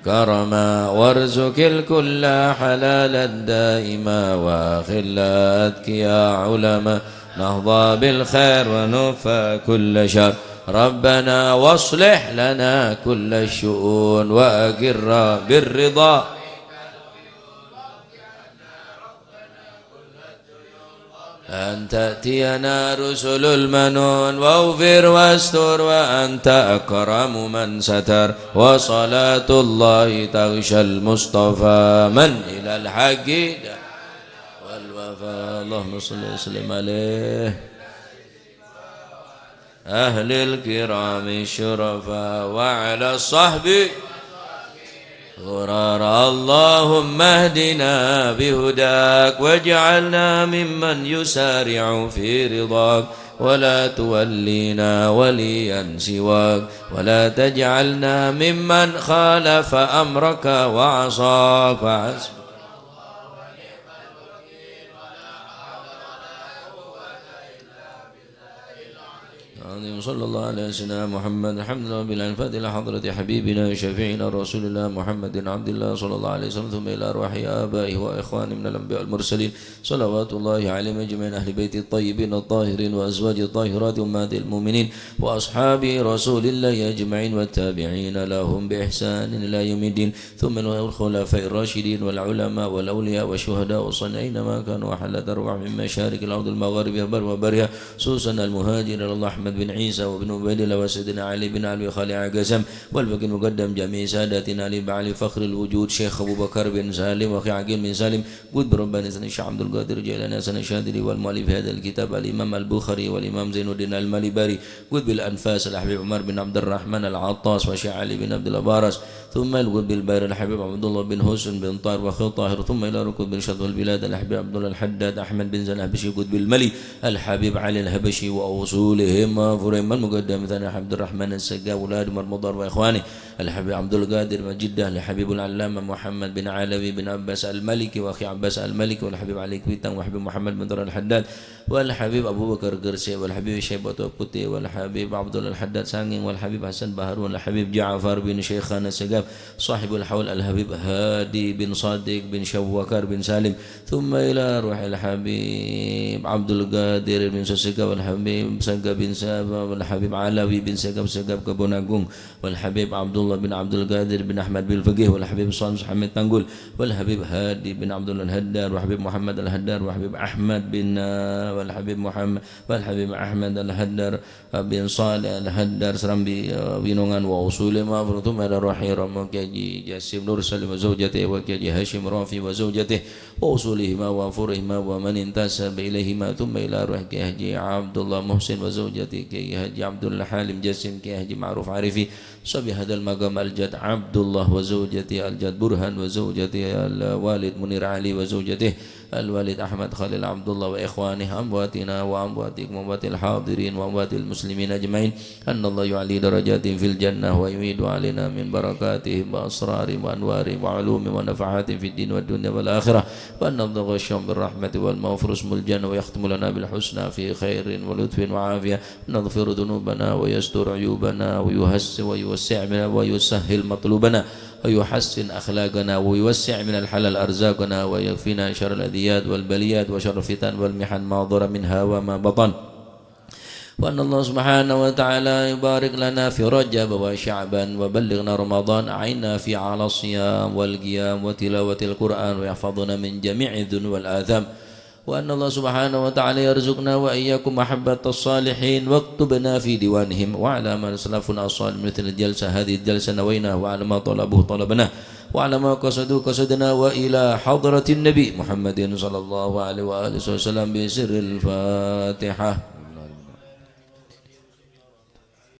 كرما وارزق الكل حلالا دائما وأخلاء أتقياء علماء نهضى بالخير ونكفى كل شر. ربنا واصلح لنا كل الشؤون وأقر بالرضا أن تأتينا رسل المنون واغفر واستر وأنت أكرم من ستر وصلاة الله تغشى المصطفى من إلى الحق دعا والوفاء. اللهم صل وسلم عليه. أهل الكرام الشرفاء وعلى الصحب غرر. اللهم اهدنا بهداك واجعلنا ممن يسارع في رضاك ولا تولينا وليا سواك ولا تجعلنا ممن خالف أمرك وعصاك. فحسبنا العظيم. صلى الله على سيدنا محمد. الحمد لله رب العالمين. الفاتحة إلى حضرة حبيبنا وشفيعنا رسول الله محمد بن عبد الله صلى الله عليه وسلم، ثم إلى أرواح آبائه وإخوانه من الأنبياء والمرسلين، صلوات الله عليهم أجمعين، أهل بيته الطيبين الطاهرين وأزواجه الطاهرات أمهات المؤمنين وأصحاب رسول الله أجمعين والتابعين لهم بإحسان إلى يوم الدين. ثم الخلفاء الراشدين والعلماء والأولياء والشهداء والصالحين أينما كانوا وحلت أرواحهم من مشارق الأرض المغارب البر وبرها، خصوصا المهاجر إلى الله أحمد بن عيسى وابن عبيد الله وسيدنا علي بن علوي خليع قسم والفقيه المقدم جميع ساداتنا علي بن علي فخر الوجود شيخ أبو بكر بن سالم وأخي عقيل بن سالم قطب رباني سنة الشيخ عبد القادر جيلاني سنة الشاذلي والمؤلف هذا الكتاب الإمام البخاري والإمام زين الدين المالباري قطب الأنفاس الحبيب عمر بن عبد الرحمن العطاس وشيخ علي بن عبد الله بارس ثم القطب الباري الحبيب عبد الله بن حسن بن طاهر وأخي طاهر، ثم إلى ركن بن شطب البلاد الحبيب عبد الله الحداد أحمد بن زين الحبشي قطب الملي الحبيب علي الحبشي وأصولهم وفروعهم المقدم ثاني عبد الرحمن السقاف وأولاد مرمضان وإخوانه الحبيب عبد القادر من جدة الحبيب العلامة محمد بن علوي بن عباس المالكي وأخي عباس المالكي والحبيب علي كويتان والحبيب محمد بن طاهر الحداد والحبيب أبو بكر قرسي والحبيب شيبة بوتي والحبيب عبد الله الحداد سانقينغ والحبيب حسن بحرون والحبيب جعفر بن شيخان السقاف صاحب الحول الحبيب هادي بن صادق بن شوكر بن سالم، ثم إلى روح الحبيب عبد القادر بن سوسيكا والحبيب سقاف بن سابا والحبيب علوي بن سقاف سقاف كبون أقونغ والحبيب عبد الله بن عبد القادر بن أحمد بالفقيه والحبيب صالح حميد تنقل والحبيب هادي بن عبد الله الهدار والحبيب محمد الهدار والحبيب أحمد بن، والحبيب محمد، والحبيب أحمد الهدار بن صالح الهدار سرامبي، آه، بنونغان وأصول ما فرطم على روحي رمو كي حاجي جاسم نور سليم وزوجته وكي حاجي هاشم رافي وزوجته وأصولهما وفروعهما ومن انتسب إليهما ثم إلى روح كي حاجي عبد الله محسن وزوجته كي حاجي عبد الله حليم جاسم كي حاجي معروف عارفي صاحب هذا المقام الجد عبد الله وزوجته الجد برهان وزوجته الوالد منير علي وزوجته الوالد أحمد خليل عبد الله وإخوانه أمواتنا وأمواتكم وأموات الحاضرين وأموات المسلمين أجمعين أن الله يعلي درجاتهم في الجنة ويعيد علينا من بركاتهم وأسرارهم وأنوارهم وعلومهم ونفحاتهم في الدين والدنيا والآخرة وأن يتغشاهم بالرحمة والمغفرة ويسكنهم الجنة ويختم لنا بالحسنى في خير ولطف وعافية نغفر ذنوبنا ويستر عيوبنا ويحس-، ويوسع من، ويسهل مطلوبنا ويحسن أخلاقنا ويوسع من الحلال أرزاقنا ويكفينا شر الأذيات والبليات وشر الفتن والمحن ما ظهر منها وما بطن. وأن الله سبحانه وتعالى يبارك لنا في رجب وشعبان وبلغنا رمضان أعنا في على الصيام والقيام وتلاوة القرآن ويحفظنا من جميع الذنوب والآثام وأن الله سبحانه وتعالى يرزقنا وإياكم محبة الصالحين واكتبنا في ديوانهم وعلى ما سلفنا الصالح من مثل الجلسة هذه الجلسة نويناه وعلى ما طلبوه طلبناه وعلى ما قصدوه قصدنا وإلى حضرة النبي محمد صلى الله عليه وآله وسلم بسر الفاتحة.